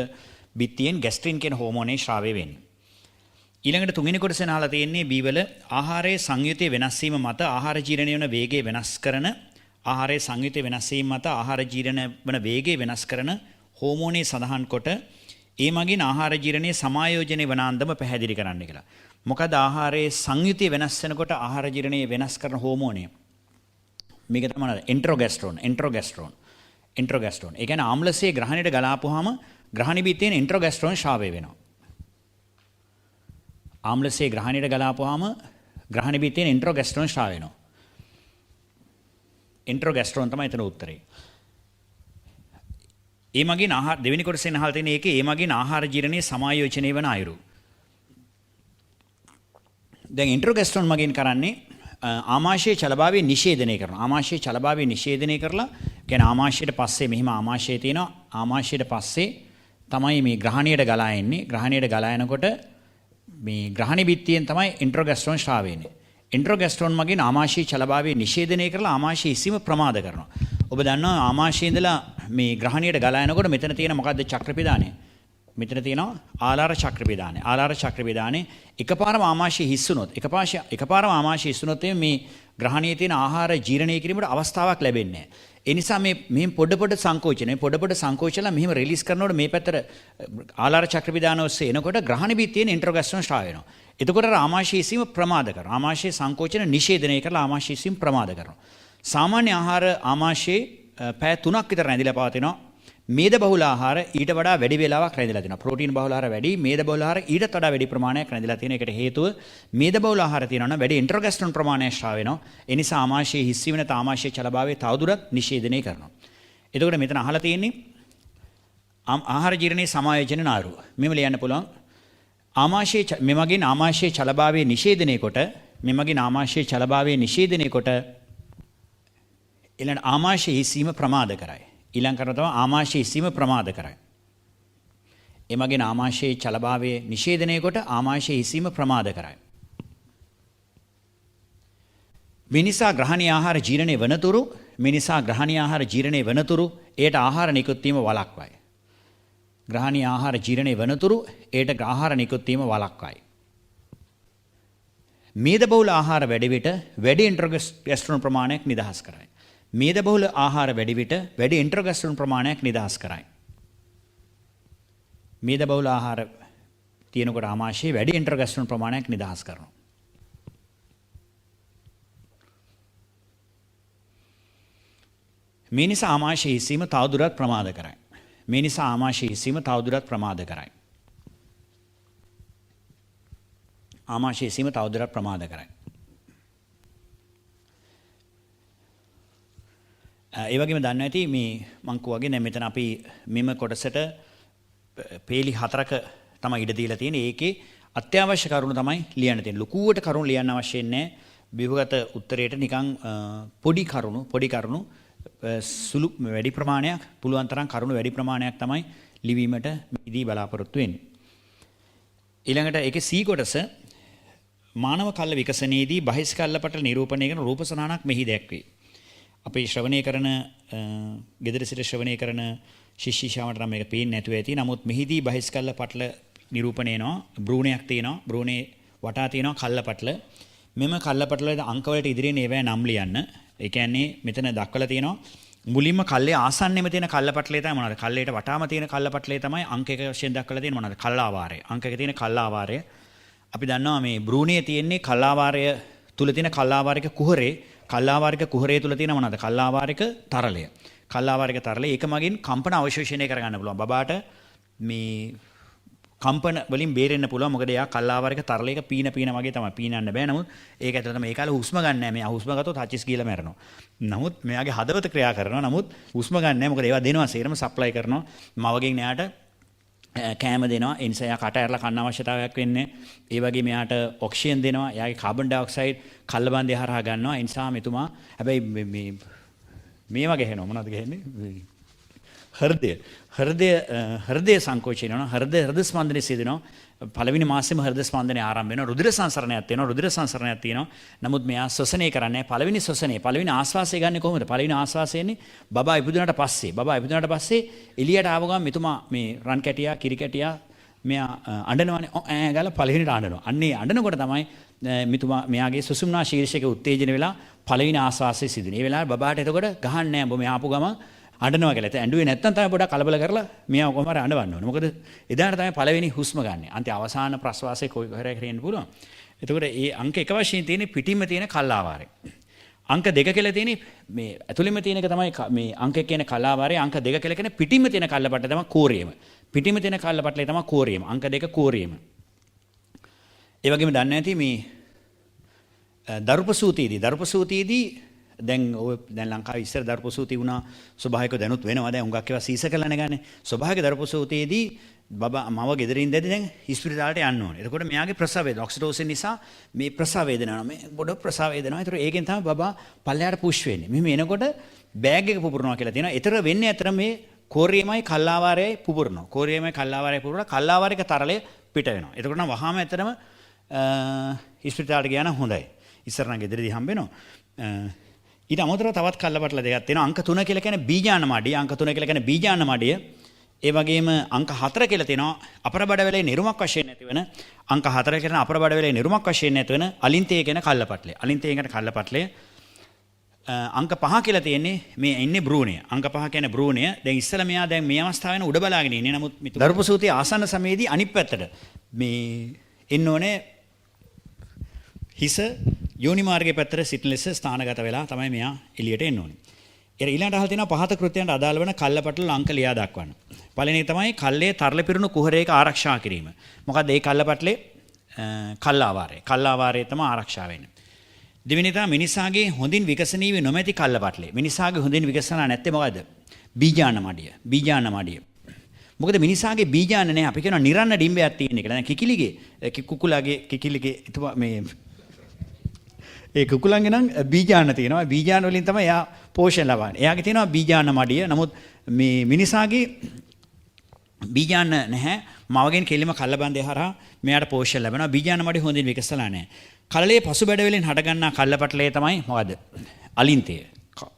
බිත්තියෙන් ගැස්ට්‍රින් කියන හෝමෝනේ ශ්‍රාවය වෙන්නේ. ඊළඟට තුන්වෙනි කොටසෙන් අහලා තියෙන්නේ බී වල ආහාරයේ සංයුතිය වෙනස් වීම මත ආහාර ජීර්ණය වන වේගය වෙනස් කරන, ආහාරයේ සංයුතිය වෙනස් වීම මත ආහාර ජීර්ණ වන වේගය වෙනස් කරන හෝමෝනේ සඳහන් කොට ඒ මගින් ආහාර ජීර්ණයේ සමායෝජනය වන අන්දම පැහැදිලි කරන්න කියලා. මොකද ආහාරයේ සංයුතිය වෙනස් වෙනකොට ආහාර ජීර්ණය වෙනස් කරන හෝමෝනය. මේක තමයි එන්ටරෝගැස්ට්‍රෝන්, එන්ටරෝගැස්ට්‍රෝන්, එන්ටරෝගැස්ට්‍රෝන්. ඒ කියන්නේ ආම්ලසයේ ග්‍රහණයට ගලාපුවාම ග්‍රහණි බිත්තියෙන් එන්ටරෝගැස්ට්‍රෝන් ශ්‍රාවය වෙනවා. ආම්ලසයේ ග්‍රහණයට ගලාපුවාම ග්‍රහණි බිත්තියෙන් එන්ටරෝගැස්ට්‍රෝන් ශ්‍රාවය වෙනවා. එන්ටරෝගැස්ට්‍රෝන් තමයි එතන උත්තරේ. ඒ මගින් ආහාර දෙවෙනි කොටසෙන් අහලා තියෙන ඒකේ ඒ මගින් ආහාර ජීර්ණයේ සමායෝජනය වන අයුරු. දැන් එන්ටරෝගැස්ට්‍රෝන් මගින් කරන්නේ ආමාශයේ චලභාවය නිෂේධනය කරනවා. ආමාශයේ චලභාවය නිෂේධනය කරලා, කියන්නේ ආමාශයට පස්සේ මෙහිම ආමාශය තියෙනවා. ආමාශයට පස්සේ තමයි මේ ග්‍රහණයට ගලා එන්නේ. ග්‍රහණයට ගලා එනකොට මේ ග්‍රහණි බිත්තියෙන් තමයි එන්ටරෝගැස්ට්‍රෝන් ශ්‍රාවය වෙන්නේ. එන්ටරෝගැස්ට්‍රෝන් මගින් ආමාශයේ චලභාවය නිෂේධනය කරලා ආමාශයේ ඉසීම ප්‍රමාද කරනවා. ඔබ දන්නවා ආමාශයේ ඉඳලා මේ ග්‍රහණයට ගලා එනකොට මෙතන තියෙන මොකද්ද චක්‍රපිදානය? මෙතන තියෙනවා ආලාර චක්‍රපිදානය. ආලාර චක්‍රපිදානය එකපාරම ආමාශයේ හිස්සුනොත්, එකපාරම ආමාශයේ හිස්සුනොත් මේ ග්‍රහණයේ තියෙන ආහාර ජීර්ණය කිරීමට අවස්ථාවක් ලැබෙන්නේ නැහැ. ඒ නිසා මේ මෙහෙම පොඩ පොඩ සංකෝචනය, පොඩ පොඩ සංකෝචලා මෙහෙම රිලීස් කරනකොට මේ පැත්තට ආලාර චක්‍රපිදාන ඔස්සේ එනකොට ග්‍රහණ බිත්තියෙන් එන්ටරෝගැස්ට්‍රෝන් ශ්‍රාවය වෙනවා. එතකොට අර ආමාශයේ ඉසීම ප්‍රමාද කරනවා. ආමාශයේ සංකෝචන නිෂේධනය කරලා ආමාශයේ ඉසීම ප්‍රමාද කරනවා. සාමාන්‍ය ආහාර ආමාශයේ පැය 3ක් විතර රැඳිලා පවතිනවා. මේද බහුල ආහාර ඊට වඩා වැඩි වේලාවක් රැඳිලා තියෙනවා. ප්‍රෝටීන් බහුල ආහාර වැඩි, මේද බහුල ආහාර ඊටත් වඩා වැඩි ප්‍රමාණයක් රැඳිලා තියෙන. ඒකට හේතුව මේද බහුල ආහාර තියෙනවා නම් වැඩි එන්ටරෝගැස්ට්‍රෝන් ප්‍රමාණයක් ශ්‍රාව වෙනවා. ඒ නිසා ආමාශයේ හිස්වීම නැත්නම් ආමාශයේ චලභාවය තවදුරටත් නිෂේධනය කරනවා. එතකොට මෙතන අහලා තියෙන්නේ ආහාර ජීර්ණයේ සමායෝජන නාරුව. මෙහෙම ලියන්න පුළුවන්. ආමාශයේ මෙමගින් ආමාශයේ චලභාවය නිෂේධනය කොට, මෙමගින් ආමාශයේ චලභාවය නිෂේධනය කොට ඊළඟ ආමාශයේ හිස්වීම ප්‍රමාද කරයි. ඊළඟ කරන තමයි ආමාශයේ හිස්වීම ප්‍රමාද කරයි. එමගින් ආමාශයේ චලභාවය නිෂේධනය කොට ආමාශයේ හිස්වීම ප්‍රමාද කරයි. මිනිසා ග්‍රහණීය ආහාර ජීර්ණය වනතුරු, මිනිසා ග්‍රහණීය ආහාර ජීර්ණය වනතුරු එයට ආහාර නිකුත් වීම වළක්වයි. ග්‍රහණීය ආහාර ජීර්ණය වනතුරු එයට ආහාර නිකුත් වීම වළක්වයි. මේද බහුල ආහාර වැඩි විට වැඩි එන්ටරෝගැස්ට්‍රෝන් ප්‍රමාණයක් නිදහස් කරයි. මේද බහුල ආහාර වැඩි විට වැඩි එන්ටරෝගැස්ට්‍රෝන් ප්‍රමාණයක් නිදහස් කරයි. මේද බහුල ආහාර තියෙනකොට ආමාශයේ වැඩි එන්ටරෝගැස්ට්‍රෝන් ප්‍රමාණයක් නිදහස් කරනවා. මේ නිසා ආමාශයේ හිස්වීම තවදුරටත් ප්‍රමාද කරයි. මේ නිසා ආමාශයේ හිස්වීම තවදුරටත් ප්‍රමාද කරයි. ආමාශයේ හිස්වීම තවදුරටත් ප්‍රමාද කරයි. ඒ වගේම දන්නවා ඇති මේ මං කිව්වා වගේ දැන් මෙතන අපි මෙම කොටසට පේලි 4ක තමයි ඉඩ දීලා තියෙන්නේ. ඒකේ අත්‍යවශ්‍ය කරුණු තමයි ලියන්න තියෙන්නේ. ලොකුවට කරුණු ලියන්න අවශ්‍ය නැහැ. ව්‍යුහගත උත්තරයට නිකන් පොඩි කරුණු සුළු වැඩි ප්‍රමාණයක් පුළුවන් තරම් කරුණු වැඩි ප්‍රමාණයක් තමයි ලිවීමට ඉදී බලාපොරොත්තු වෙන්නේ. ඊළඟට ඒකේ සී කොටස මානව කල්ල විකසනයේදී බහිස් කල්ල පටල නිරූපණය කරන රූප සඳහනක් මෙහි දැක්වේ. අපි ශ්‍රවණය කරන ගෙදර සිට ශ්‍රවණය කරන ශිෂ්‍යශාවට නම් මේක පේන්නේ නැතුව ඇති. නමුත් මෙහිදී බහිස් කල්ල පටල නිරූපණය වෙනවා. බ්‍රූණයක් තියෙනවා. බ්‍රූණේ වටා තියෙනවා කල්ල පටල. මෙම කල්ල පටල වල අංක වලට ඉදිරියෙන් ඒවැ නම් ලියන්න. ඒ කියන්නේ මෙතන දක්වලා තියෙනවා මුලින්ම කල්ලේ ආසන්නෙම තියෙන කල්ල පටලේ තමයි මොනවද? කල්ලේට වටාම තියෙන කල්ල පටලේ තමයි අංක 1 වශයෙන් දක්වලා තියෙන මොනවද? කල්ලාවාරය. අංක 1 තියෙන කල්ලාවාරය. අපි දන්නවා මේ බ්‍රූණයේ තියෙන්නේ කල්ලාවාරය තුල තියෙන කල්ලාවාරික කුහරේ. කල්ලාවාරික කුහරය තුල තියෙන මොනවාද? කල්ලාවාරික තරලය. කල්ලාවාරික තරලය ඒක මගින් කම්පන අවශෝෂණය කරගන්න පුළුවන්. බබාට මේ කම්පන වලින් බේරෙන්න පුළුවන්. මොකද එයා කල්ලාවාරික තරලයක පීන පීන වගේ තමයි. පීනන්න බෑ. නමුත් ඒක ඇතුළත තමයි ඒ කාලේ හුස්ම ගන්න නෑ. මෙයා හුස්ම ගත්තොත් හචිස් ගිහලා මැරෙනවා. නමුත් මෙයාගේ හදවත ක්‍රියා කරනවා. නමුත් හුස්ම ගන්න නෑ. මොකද ඒවා දෙනවා සේරම සප්ලයි කරනවා. මවගෙන් එයාට කෑම දෙනවා. ඒ නිසා එයා කට ඇරලා කන්න අවශ්‍යතාවයක් වෙන්නේ. ඒ වගේම එයාට ඔක්සිජන් දෙනවා. එයාගේ කාබන් ඩයොක්සයිඩ් කල්ලබන්දේ හරහා ගන්නවා. ඒ නිසා මෙතුමා හැබැයි මේ මේවා ගැහෙනවා. මොනවද ගැහෙන්නේ? හෘදය. හෘදය හෘදය සංකෝචනය වෙනවා. හෘද හෘද ස්පන්දනය සිදු වෙනවා. පළවෙනි මාසෙම හෘද ස්පන්දනය ආරම්භ වෙනවා. රුධිර සංසරණයක් තියෙනවා. රුධිර සංසරණයක් තියෙනවා. නමුත් මෙයා ශ්වසනය කරන්නේ නැහැ. පළවෙනි ශ්වසනය, පළවෙනි ආශ්වාසය ගන්නෙ කොහොමද? පළවෙනි ආශ්වාසය එන්නේ බබා ඉපදුනාට පස්සේ. බබා ඉපදුනාට පස්සේ එළියට ආව ගමන් මෙතුමා මේ රන් කැටියා, කිරි කැටියා මෙයා අඬනවනේ. ඔ ඈ ගාලා පළවෙනිට අඬනවා. අන්නේ අඬනකොට තමයි මෙතුමා මෙයාගේ සුසුම්නා ශීර්ෂක උත්තේජන වෙලා පළවෙනි ආශ්වාසය සිදු වෙන්නේ. ඒ වෙලාවේ බබාට එතකොට ගහන්නේ නැහැ. උඹ මෙයා ආපු ගමන් අඬනවා කියලා. ඒත් ඇඬුවේ නැත්තම් තමයි පොඩක් කලබල කරලා මෙයා කොහොම හරි අඬවන්න ඕනේ. මොකද එදාට තමයි පළවෙනි හුස්ම ගන්නෙ. අන්තිම අවසාන ප්‍රශ්වාසය කොයි හරි කරෙන්න පුළුවන්. එතකොට ඒ අංක 1 වශයෙන් තියෙන පිටින්ම තියෙන කල්ලාවාරය. අංක 2 කියලා තියෙන්නේ මේ ඇතුළෙම තියෙන එක තමයි මේ අංක 1 කියන කල්ලාවාරය. අංක 2 කියලා කියන්නේ පිටින්ම තියෙන කල්ලපට්ටය තමයි කෝරියම. පිටින්ම තියෙන කල්ලපට්ටය තමයි කෝරියම. අංක 2 කෝරියම. ඒ වගේම දන්නේ නැති මේ දරුපසූතියේදී දැන් ඔය දැන් ලංකාවේ ඉස්සර දරුපසූති වුණා ස්වභාවික දැනුත් වෙනවා. දැන් හුඟක් ඒවා සීස කරලා නගන්නේ. ස්වභාවික දරුපසූතියේදී බබා මව ගෙදර ඉඳද්දි දැන් ඉස්පිරිතාලට යන්න ඕනේ. එතකොට මෙයාගේ ප්‍රසව වේදනා ඔක්සිටෝසින් නිසා මේ ප්‍රසව වේදනාව මේ බොඩ ප්‍රසව වේදනාව. ඒතර ඒකෙන් තමයි බබා පල්ලෙහාට පුෂ් වෙන්නේ. මෙහෙම එනකොට බෑග් එක පුපුරනවා කියලා තියෙනවා. ඒතර වෙන්නේ අතර මේ කෝරියමයි කල්ලාවාරයයි පුපුරනවා. කෝරියමයි කල්ලාවාරයයි පුපුරලා කල්ලාවාරික තරලය පිට වෙනවා. එතකොට නම් වහාම ඇත්තටම ඉස්පිරිතාලට ගියා නම් හොඳයි. ඉස්සර නම් ගෙදරදී හම්බ වෙනවා. ඊට අමතරව තවත් කල්ලපටල දෙකක් තියෙනවා. අංක 3 කියලා කියන්නේ බීජාන මඩිය. අංක 3 කියලා කියන්නේ බීජාන මඩිය. ඒ වගේම අංක 4 කියලා තියෙනවා අපර බඩවැලේ නිරුමක් වශයෙන් නැතිවන අංක 4 කියන අපර බඩවැලේ නිරුමක් වශයෙන් නැතිවන අලින්තය කියන කල්ලපටලය. අලින්තය කියන කල්ලපටලය. අංක 5 කියලා තියෙන්නේ මේ ඉන්නේ බ්‍රූණය. අංක 5 කියන්නේ බ්‍රූණය. දැන් ඉස්සලා මෙයා දැන් මේ අවස්ථාව වෙන උඩ බලාගෙන ඉන්නේ. නමුත් දරුපසූතියේ ආසන්න සමයේදී අනිත් පැත්තට මේ එන්න ඕනේ හිස යෝනි මාර්ගයේ පැත්තට සිටින ලෙස ස්ථානගත වෙලා තමයි මෙයා එළියට එන්න ඕනේ. ඊට ඊළඟට අහලා තියෙනවා පහත කෘත්‍යයන්ට අදාළ වන කල්ලපටල අංක ලියා දක්වන්න. පළවෙනි එක තමයි කල්ලයේ තරල පිරුණු කුහරයක ආරක්ෂා කිරීම. මොකද්ද ඒ කල්ලපටලේ? කල්ලාවාරය. කල්ලාවාරය තමයි ආරක්ෂා වෙන්නේ. දෙවෙනි තමයි මිනිසාගේ හොඳින් විකසනීය වී නොමැති කල්ලපටලේ. මිනිසාගේ හොඳින් විකසනා නැත්තේ මොකද්ද? බීජාන මඩිය. බීජාන මඩිය. මොකද මිනිසාගේ බීජාන නෑ අපි කියනවා නිරන්න ඩිම්බයක් තියෙන කියලා. දැන් කිකිලිගේ කුකුලාගේ කිකිලිගේ එතුමා මේ ඒ කුකුලන්ගේ නම් බීජාන තියෙනවා. බීජාන වලින් තමයි එයා පෝෂණ ලබන්නේ. එයාගේ තියෙනවා බීජාන මඩිය. නමුත් මේ මිනිසාගේ බීජාන නැහැ. මවගෙන් කෙලිම කල්ලබන්දේ හරහා මෙයාට පෝෂණ ලැබෙනවා. බීජාන මඩිය හොඳින් විකසලා නැහැ. කලලයේ පසුබැඩවලින් හටගන්නා කල්ලපටලය තමයි මොකද්ද? අලින්තය.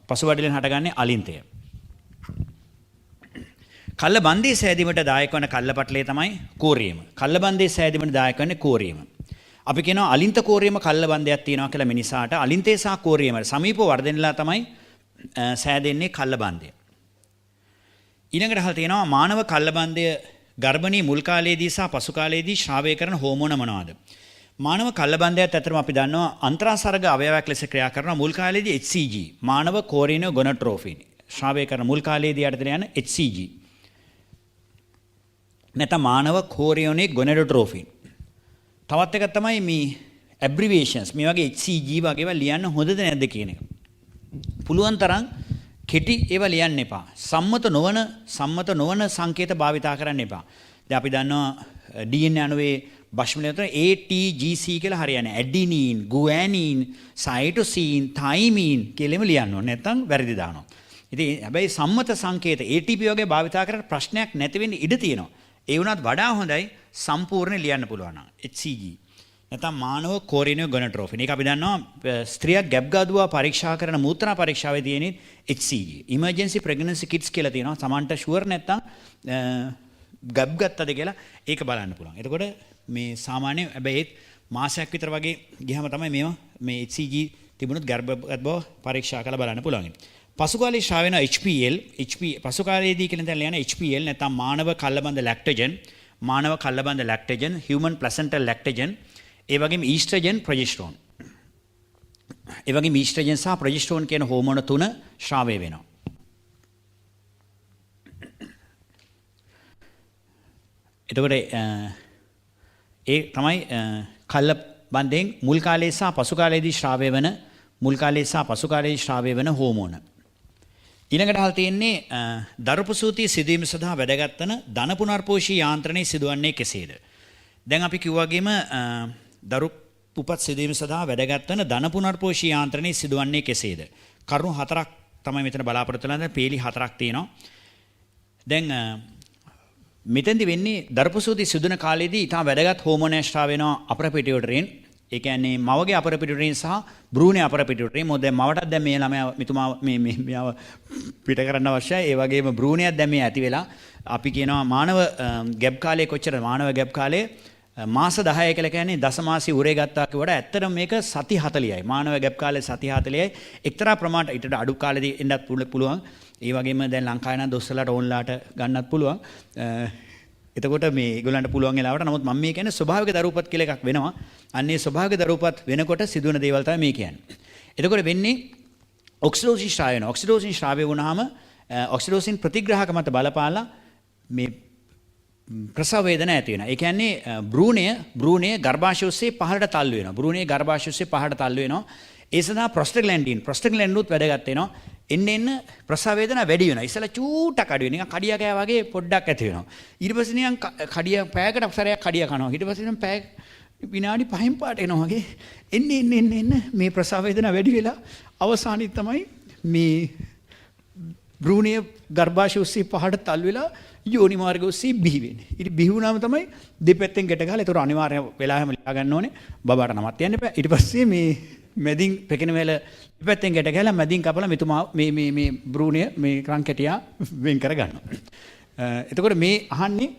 පසුබැඩවලින් හටගන්නේ අලින්තය. කල්ලබන්දේ සෑදීමට දායක වන කල්ලපටලය තමයි කෝරියම. කල්ලබන්දේ සෑදීමට දායක වන්නේ කෝරියම. අපි කියනවා අලින්ත කෝරියම කල්ලබන්දයක් තියෙනවා කියලා මිනිසාට. අලින්තේ සහ කෝරියම සමීපව වර්ධනයලා තමයි සෑදෙන්නේ කල්ලබන්දය. ඊළඟට අහලා තියෙනවා මානව කල්ලබන්දය ගර්භණී මුල් කාලයේදී සහ පසු කාලයේදී ශ්‍රාවය කරන හෝමෝන මොනවාද? මානව කල්ලබන්දයත් ඇත්තටම අපි දන්නවා අන්තරාසර්ග අවයවයක් ලෙස ක්‍රියා කරන මුල් කාලයේදී HCG මානව කෝරියනෝ ගොනොට්‍රෝෆින් ශ්‍රාවය කරන මුල් කාලයේදී යටතේ යන HCG නැත්නම් මානව කෝරියොනික් ගොනඩෝට්‍රෝෆින්. තවත් එකක් තමයි මේ ඇබ්‍රිවේෂන්ස් මේ වගේ HCG වගේ ඒවා ලියන්න හොඳද නැද්ද කියන එක. පුළුවන් තරම් කෙටි ඒවා ලියන්න එපා. සම්මත නොවන සංකේත භාවිතා කරන්න එපා. දැන් අපි දන්නවා DNA අණුවේ භෂ්ම තුන ATGC කියලා හරියන්නේ නැහැ. ඇඩිනීන්, ගුවැනීන්, සයිටෝසීන්, තයිමීන් කියලා එහෙම ලියන්න ඕනේ. නැත්නම් වැරදි දානවා. ඉතින් හැබැයි සම්මත සංකේත ATP වගේ භාවිතා කරලා ප්‍රශ්නයක් නැති වෙන්න ඉඩ තියෙනවා. ඒ වුණත් වඩා හොඳයි සම්පූර්ණ ලියන්න පුළුවන් නම් HCG. නැත්නම් මානව කෝරියනෝ ගොනට්‍රෝෆින්. ඒක අපි දන්නවා ස්ත්‍රියක් ගැබ් ගදුවා පරීක්ෂා කරන මූත්‍රා පරීක්ෂාවේ තියෙන HCG. Emergency pregnancy kits කියලා තියෙනවා. තමන්ට ෂුවර් නැත්නම් ගැබ් ගත්තද කියලා ඒක බලන්න පුළුවන්. එතකොට මේ සාමාන්‍ය හැබැයි ඒත් මාසයක් විතර වගේ ගියාම තමයි මේවා මේ HCG තිබුණොත් ගර්භගත බව පරීක්ෂා කරලා බලන්න පුළුවන්. පසු කාලයේ ශ්‍රාවය වෙන HPL HP පසු කාලයේදී කියන තැන ලියන HPL නැත්නම් මානව කල්ලබඳ ලැක්ටජන්, මානව කල්ලබඳ ලැක්ටජන්, හියුමන් ප්ලසන්ටල් ලැක්ටජන්, ඒ වගේම ඊස්ට්‍රජන්, ප්‍රොජෙස්ටරෝන්. ඒ වගේම ඊස්ට්‍රජන් සහ ප්‍රොජෙස්ටරෝන් කියන හෝමෝන තුන ශ්‍රාවය වෙනවා. එතකොට ඒ තමයි කල්ල බන්ධයෙන් මුල් කාලයේ සහ පසු කාලයේදී ශ්‍රාවය වෙන මුල් කාලයේ සහ පසු කාලයේදී ශ්‍රාවය වෙන හෝමෝන. ඊළඟට අහලා තියෙන්නේ දරු ප්‍රසූතිය සිදුවීම සඳහා වැදගත් වන ධන පුනර්පෝෂී යාන්ත්‍රණය සිදුවන්නේ කෙසේද? දැන් අපි කිව්වාගේම දරු උපත් සිදුවීම සඳහා වැදගත් වන ධන පුනර්පෝෂී යාන්ත්‍රණය සිදුවන්නේ කෙසේද? කරුණු හතරක් තමයි මෙතන බලාපොරොත්තු වෙන්නේ. පේලි හතරක් තියෙනවා. දැන් මෙතෙන්දි වෙන්නේ දරු ප්‍රසූති සිදුවන කාලයේදී ඉතා වැදගත් හෝමෝනය ශ්‍රාව වෙනවා අපර පිටුයුටරින්. ඒ කියන්නේ මවගේ අපර පිටුයුටරින් සහ භ්‍රූණයේ අපර පිටුයුටරින්. මොකද දැන් මවටත් දැන් මේ ළමයා මෙතුමා මේ මේ මෙයාව පිට කරන්න අවශ්‍යයි. ඒ වගේම භ්‍රූණයත් දැන් මේ ඇති වෙලා අපි කියනවා මානව ගැබ් කාලය කොච්චරද? මානව ගැබ් කාලය මාස 10 කියලා කියන්නේ දස මාසෙ උරේ ගත්තා කියවට ඇත්තටම මේක සති 40යි. මානව ගැබ් කාලේ සති 40යි. එක්තරා ප්‍රමාණයට ඊට අඩු කාලෙදී එන්නත් පුළුවන්. ඒ වගේම දැන් ලංකාවේ නම් දොස්තරලාට ඕන්ලාට ගන්නත් පුළුවන්. එතකොට මේ ඒගොල්ලන්ට පුළුවන් වෙලාවට. නමුත් මම මේ කියන්නේ ස්වභාවික දරුවපත් කියලා එකක් වෙනවා. අන්න ඒ ස්වභාවික දරුවපත් වෙනකොට සිදුවන දේවල් තමයි මේ කියන්නේ. එතකොට වෙන්නේ ඔක්සිටෝසින් ශ්‍රාවය වෙනවා. ඔක්සිටෝසින් ශ්‍රාවය වුණාම ඔක්සිටෝසින් ප්‍රතිග්‍රාහක මත බලපාලා මේ ප්‍රසව වේදනා ඇති වෙනවා. ඒ කියන්නේ භ්‍රූණය ගර්භාෂය ඔස්සේ පහළට තල්ලු වෙනවා. භ්‍රූණය ගර්භාෂය ඔස්සේ පහළට තල්ලු වෙනවා. ඒ සඳහා ප්‍රොස්ටග්ලැන්ඩිනුත් වැදගත් වෙනවා. එන්න එන්න ප්‍රසව වේදනා වැඩි වෙනවා. ඉස්සෙල්ලා චූට්ටක් අඩු වෙනවා. නිකන් කඩිය කෑ වගේ පොඩ්ඩක් ඇති වෙනවා. ඊට පස්සේ නිකන් කඩිය පැයකට සැරයක් කඩිය කනවා. ඊට පස්සේ නිකන් පැය විනාඩි 5න් පාට එනවා වගේ. එන්න එන්න එන්න එන්න මේ ප්‍රසව වේදනා වැඩි වෙලා අවසානයේ තමයි මේ භ්‍රූණය ගර්භාෂය ඔස්සේ පහළට තල්ලු වෙලා යෝනි මාර්ග ඔස්සේ බිහි වෙන්නේ. ඊට බිහි වුණාම තමයි දෙපැත්තෙන් ගැට ගහලා ඒතර අනිවාර්ය වෙලාවෙම ලියා ගන්න ඕනේ. බබාට නමක් තියන්න එපා. ඊට පස්සේ මේ මැදින් පෙකින වෙල දෙපැත්තෙන් ගැට ගහලා මැදින් කපලා මෙතුමා මේ මේ මේ භ්‍රූණය මේ රන් කැටියා වෙන් කර ගන්නවා. එතකොට මේ අහන්නේ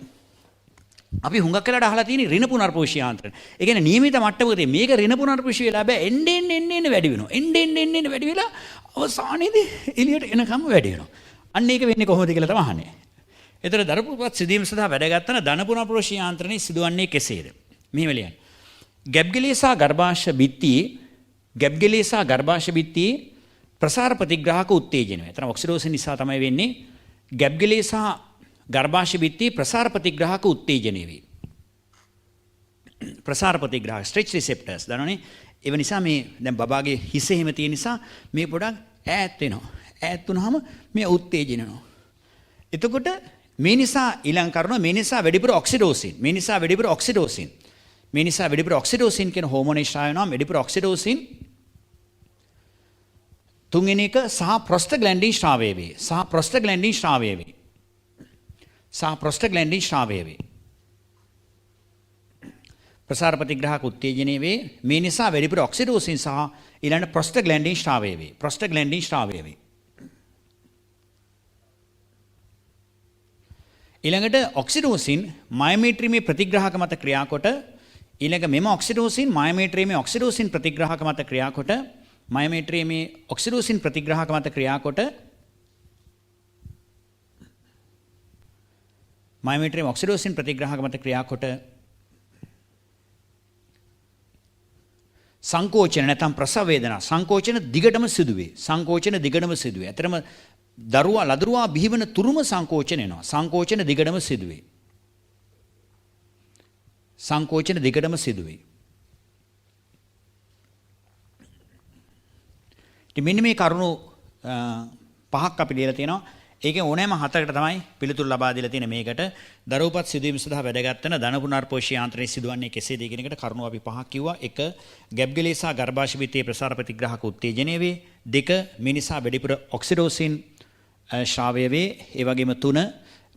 අපි හුඟක් වෙලාවට අහලා තියෙන ඍණ පුනර්පෝෂී යාන්ත්‍රණ. ඒ කියන්නේ නියමිත මට්ටමක තියෙන මේක ඍණ පුනර්පෝෂී වෙලා බෑ එන්න එන්න එන්න එන්න වැඩි වෙනවා. එන්න එන්න එන්න එන්න වැඩි වෙලා අවසානයේදී එළියට එනකම් වැඩි වෙනවා. අන්න ඒක වෙන්නේ කොහොමද කියලා තමයි අහන්නේ. එතකොට දරුපත් සිදුවීම සඳහා වැදගත් වන ධන පුනර්පෝෂී යාන්ත්‍රණය සිදුවන්නේ කෙසේද? මෙහෙම ලියන්න. ගැබ්ගෙලිය සහ ගර්භාෂ බිත්තියේ ගැබ්ගෙලිය සහ ගර්භාෂ බිත්තියේ ප්‍රසාර ප්‍රතිග්‍රාහක උත්තේජනය. එතන ඔක්සිටෝසින් නිසා තමයි වෙන්නේ. ගැබ්ගෙලිය සහ ගර්භාෂ බිත්තියේ ප්‍රසාර ප්‍රතිග්‍රාහක උත්තේජනය වේ. ප්‍රසාර ප්‍රතිග්‍රාහක ස්ට්‍රෙච් රිසෙප්ටර්ස් දන්නවනේ. ඒව නිසා මේ දැන් බබාගේ හිස එහෙම තියෙන නිසා මේ පොඩක් ඈත් වෙනවා. ඈත් වුනහම මේ උත්තේජන වෙනවා. එතකොට මේ නිසා ඊළඟ කරුණ මේ නිසා වැඩිපුර ඔක්සිටෝසින් මේ නිසා වැඩිපුර ඔක්සිටෝසින් මේ නිසා වැඩිපුර ඔක්සිටෝසින් කියන හෝමෝන ශ්‍රාවය වෙනවා. වැඩිපුර ඔක්සිටෝසින් තුන්වෙනි එක සහ ප්‍රොස්ටග්ලැන්ඩින් ශ්‍රාවය වේ. සහ ප්‍රොස්ටග්ලැන්ඩින් ශ්‍රාවය වේ. සහ ප්‍රොස්ටග්ලැන්ඩින් ශ්‍රාවය වේ. ප්‍රසාර ප්‍රතිග්‍රාහක උත්තේජනය වේ. මේ නිසා වැඩිපුර ඔක්සිටෝසින් සහ ඊළඟ ප්‍රොස්ටග්ලැන්ඩින් ශ්‍රාවය වේ. ප්‍රොස්ටග්ලැන්ඩින් ශ්‍රාවය වේ. ඊළඟට ඔක්සිටෝසින් මයෝමීට්‍රියමේ ප්‍රතිග්‍රාහක මත ක්‍රියාකොට ඊළඟ මෙම ඔක්සිටෝසින් මයෝමීට්‍රියමේ ඔක්සිටෝසින් ප්‍රතිග්‍රාහක මත ක්‍රියාකොට මයෝමීට්‍රියමේ ඔක්සිටෝසින් ප්‍රතිග්‍රාහක මත ක්‍රියාකොට මයෝමීට්‍රියමේ ඔක්සිටෝසින් ප්‍රතිග්‍රාහක මත ක්‍රියාකොට සංකෝචන නැත්නම් ප්‍රසව වේදනා සංකෝචන දිගටම සිදුවේ. සංකෝචන දිගටම සිදුවේ. ඇත්තටම දරුවා ලදරුවා බිහිවන තුරුම සංකෝචන එනවා. සංකෝචන දිගටම සිදුවේ. සංකෝචන දිගටම සිදුවේ. ඉතින් මෙන්න මේ කරුණු පහක් අපි ලියලා තියෙනවා. ඒකෙන් ඕනෑම හතරකට තමයි පිළිතුරු ලබා දීලා තියෙන්නේ මේකට. දරුවපත් සිදුවීම සඳහා වැදගත් වන ධන පුනර්පෝෂී යාන්ත්‍රණය සිදුවන්නේ කෙසේද කියන එකට කරුණු අපි පහක් කිව්වා. 1 ගැබ්ගෙලිය සහ ගර්භාෂ බිත්තියේ ප්‍රසාර ප්‍රතිග්‍රාහක උත්තේජනය වේ. 2 මේ නිසා වැඩිපුර ඔක්සිටෝසින් ශ්‍රාවය වේ. ඒ වගේම 3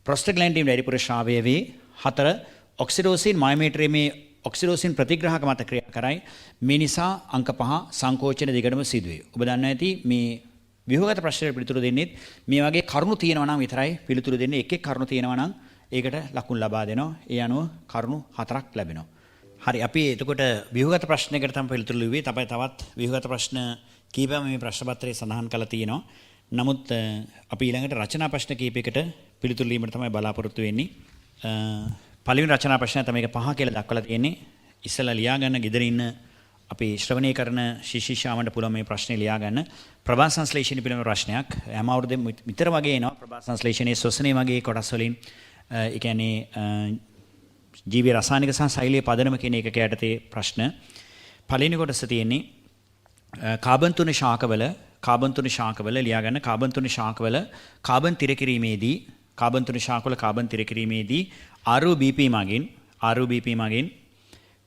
ප්‍රොස්ටග්ලැන්ඩින් වැඩිපුර ශ්‍රාවය වේ. 4 ඔක්සිටෝසින් මයෝමීට්‍රියමේ ඔක්සිටෝසින් ප්‍රතිග්‍රාහක මත ක්‍රියා කරයි. මේ නිසා අංක 5 සංකෝචන දිගටම සිදුවේ. ඔබ දන්නවා ඇති මේ ව්‍යුහගත ප්‍රශ්නයට පිළිතුරු දෙන්නෙත් මේ වගේ කරුණු තියෙනවා නම් විතරයි පිළිතුරු දෙන්නේ. එක් එක් කරුණු තියෙනවා නම් ඒකට ලකුණු ලබා දෙනවා. ඒ අනුව කරුණු 4ක් ලැබෙනවා. හරි, අපි එතකොට ව්‍යුහගත ප්‍රශ්නයකට තමයි පිළිතුරු ලිව්වේ. තවත් ව්‍යුහගත ප්‍රශ්න කීපයක්ම මේ ප්‍රශ්න පත්‍රයේ සඳහන් කරලා තියෙනවා. නමුත් අපි ඊළඟට රචනා ප්‍රශ්න කීපයකට පිළිතුරු ලියීමට තමයි බලාපොරොත්තු වෙන්නේ. පළවෙනි රචනා ප්‍රශ්නය තමයි මේක 5 කියලා දක්වලා තියෙන්නේ. ඉස්සෙල්ලා ලියා ගන්න ගෙදර ඉන්න අපි ශ්‍රවණය කරන ශිෂ්‍යශිෂ්‍යාවන්ට පුළුවන් මේ ප්‍රශ්නේ ලියා ගන්න. ප්‍රභා සංශ්ලේෂණය පිළිබඳ ප්‍රශ්නයක්. හැම අවුරුද්දෙම විතර වගේ එනවා ප්‍රභා සංශ්ලේෂණයේ ශ්වසනය වගේ කොටස් වලින්, ඒ කියන්නේ ජීවී රසායනික සහ ශෛලීය පදනම කියන එකක යටතේ ප්‍රශ්න. පළවෙනි කොටස තියෙන්නේ කාබන් තුන ශාකවල, කාබන් තුන ශාකවල ලියා ගන්න, කාබන් තුන ශාකවල කාබන් තිර කිරීමේදී, කාබන් තුන ශාකවල කාබන් තිර කිරීමේදී RuBP මගින්, RuBP මගින්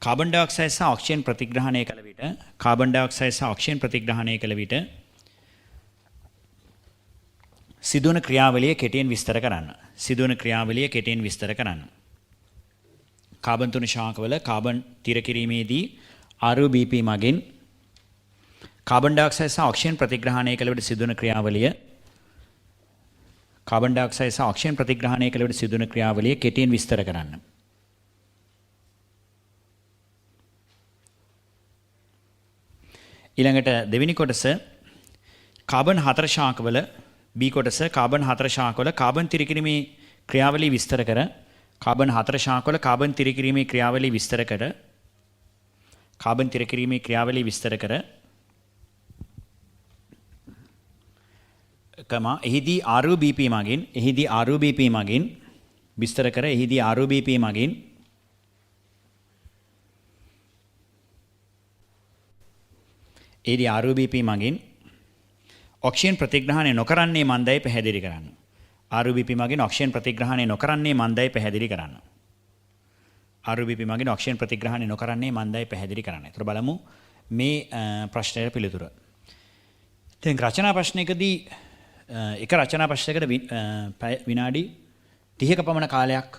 කාබන් ඩයොක්සයිඩ් සහ ඔක්සිජන් ප්‍රතිග්‍රහණය කළ විට, කාබන් ඩයොක්සයිඩ් සහ ඔක්සිජන් ප්‍රතිග්‍රහණය කළ විට සිදුවන ක්‍රියාවලිය කෙටියෙන් විස්තර කරන්න. සිදුවන ක්‍රියාවලිය කෙටියෙන් විස්තර කරන්න. කාබන් තුන ශාකවල කාබන් තිර කිරීමේදී RuBP මගින් කාබන් ඩයොක්සයිඩ් සහ ඔක්සිජන් ප්‍රතිග්‍රහණය කළ විට සිදුවන ක්‍රියාවලිය, කාබන් ඩයොක්සයිඩ් සහ ඔක්සිජන් ප්‍රතිග්‍රහණය කළ විට සිදුවන ක්‍රියාවලිය කෙටියෙන් විස්තර කරන්න. ඊළඟට දෙවෙනි කොටස කාබන් හතර ශාකවල, බී කොටස කාබන් හතර ශාකවල කාබන් තිර කිරීමේ ක්‍රියාවලිය විස්තර කර, කාබන් හතර ශාකවල කාබන් තිර කිරීමේ ක්‍රියාවලිය විස්තර කර, කාබන් තිර කිරීමේ ක්‍රියාවලිය විස්තර කර කමා එහිදී RuBP මගින්, එහිදී RuBP මගින් විස්තර කර, එහිදී RuBP මගින් එහිදී RuBP මගින් ඔක්සිජන් ප්‍රතිග්‍රහණය නොකරන්නේ මන්දයි පැහැදිලි කරන්න. RuBP මගින් ඔක්සිජන් ප්‍රතිග්‍රහණය නොකරන්නේ මන්දයි පැහැදිලි කරන්න. RuBP මගින් ඔක්සිජන් ප්‍රතිග්‍රහණය නොකරන්නේ මන්දයි පැහැදිලි කරන්න. ඒතර බලමු මේ ප්‍රශ්නයට පිළිතුර. ඉතින් රචනා ප්‍රශ්නයකදී, එක රචනා ප්‍රශ්නයකට විනාඩි 30ක පමණ කාලයක්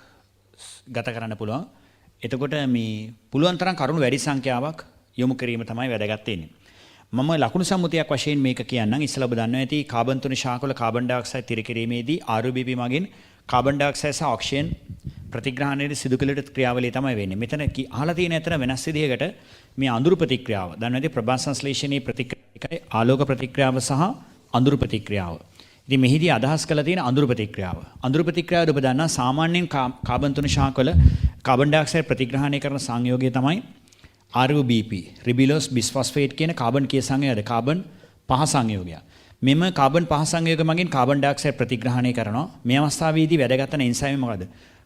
ගත කරන්න පුළුවන්. එතකොට මේ පුළුවන් තරම් කරුණු වැඩි සංඛ්‍යාවක් යොමු කිරීම තමයි වැදගත් වෙන්නේ. මම ලකුණු සම්මුතියක් වශයෙන් මේක කියන්නම්. ඉස්සෙල්ලා ඔබ දන්නවා ඇති කාබන් තුන ශාකවල කාබන් ඩයොක්සයිඩ් තිර කිරීමේදී RuBP මගින් කාබන් ඩයොක්සයිඩ් සහ ඔක්සිජන් ප්‍රතිග්‍රහණයට සිදු කළ යුතු ක්‍රියාවලිය තමයි වෙන්නේ. මෙතන අහලා තියෙන අතර වෙනස් විදිහකට මේ අඳුරු ප්‍රතික්‍රියාව. දන්නවා ඇති ප්‍රභා සංශ්ලේෂණයේ ප්‍රතික්‍රියා එකයි ආලෝක ප්‍රතික්‍රියාව සහ අඳුරු ප්‍රතික්‍රියාව. ඉතින් මෙහිදී අදහස් කරලා තියෙන අඳුරු ප්‍රතික්‍රියාව. අඳුරු ප්‍රතික්‍රියාවද ඔබ දන්නවා සාමාන්‍යයෙන් කාබන් තුන ශාකවල කාබන් ඩයොක්සයිඩ් ප්‍රතිග්‍රහණය කරන සංයෝගය තමයි RuBP, රිබිලෝස් බිස්ෆොස්ෆේට් කියන කාබන් කී සංයෝගයද? කාබන් පහ සංයෝගයක්. මෙම කාබන් පහ සංයෝග මගින් කාබන් ඩයොක්සයිඩ් ප්‍රතිග්‍රහණය කරනවා. මේ අවස්ථාවේදී වැදගත් වෙන එන්සයිම් මොකද?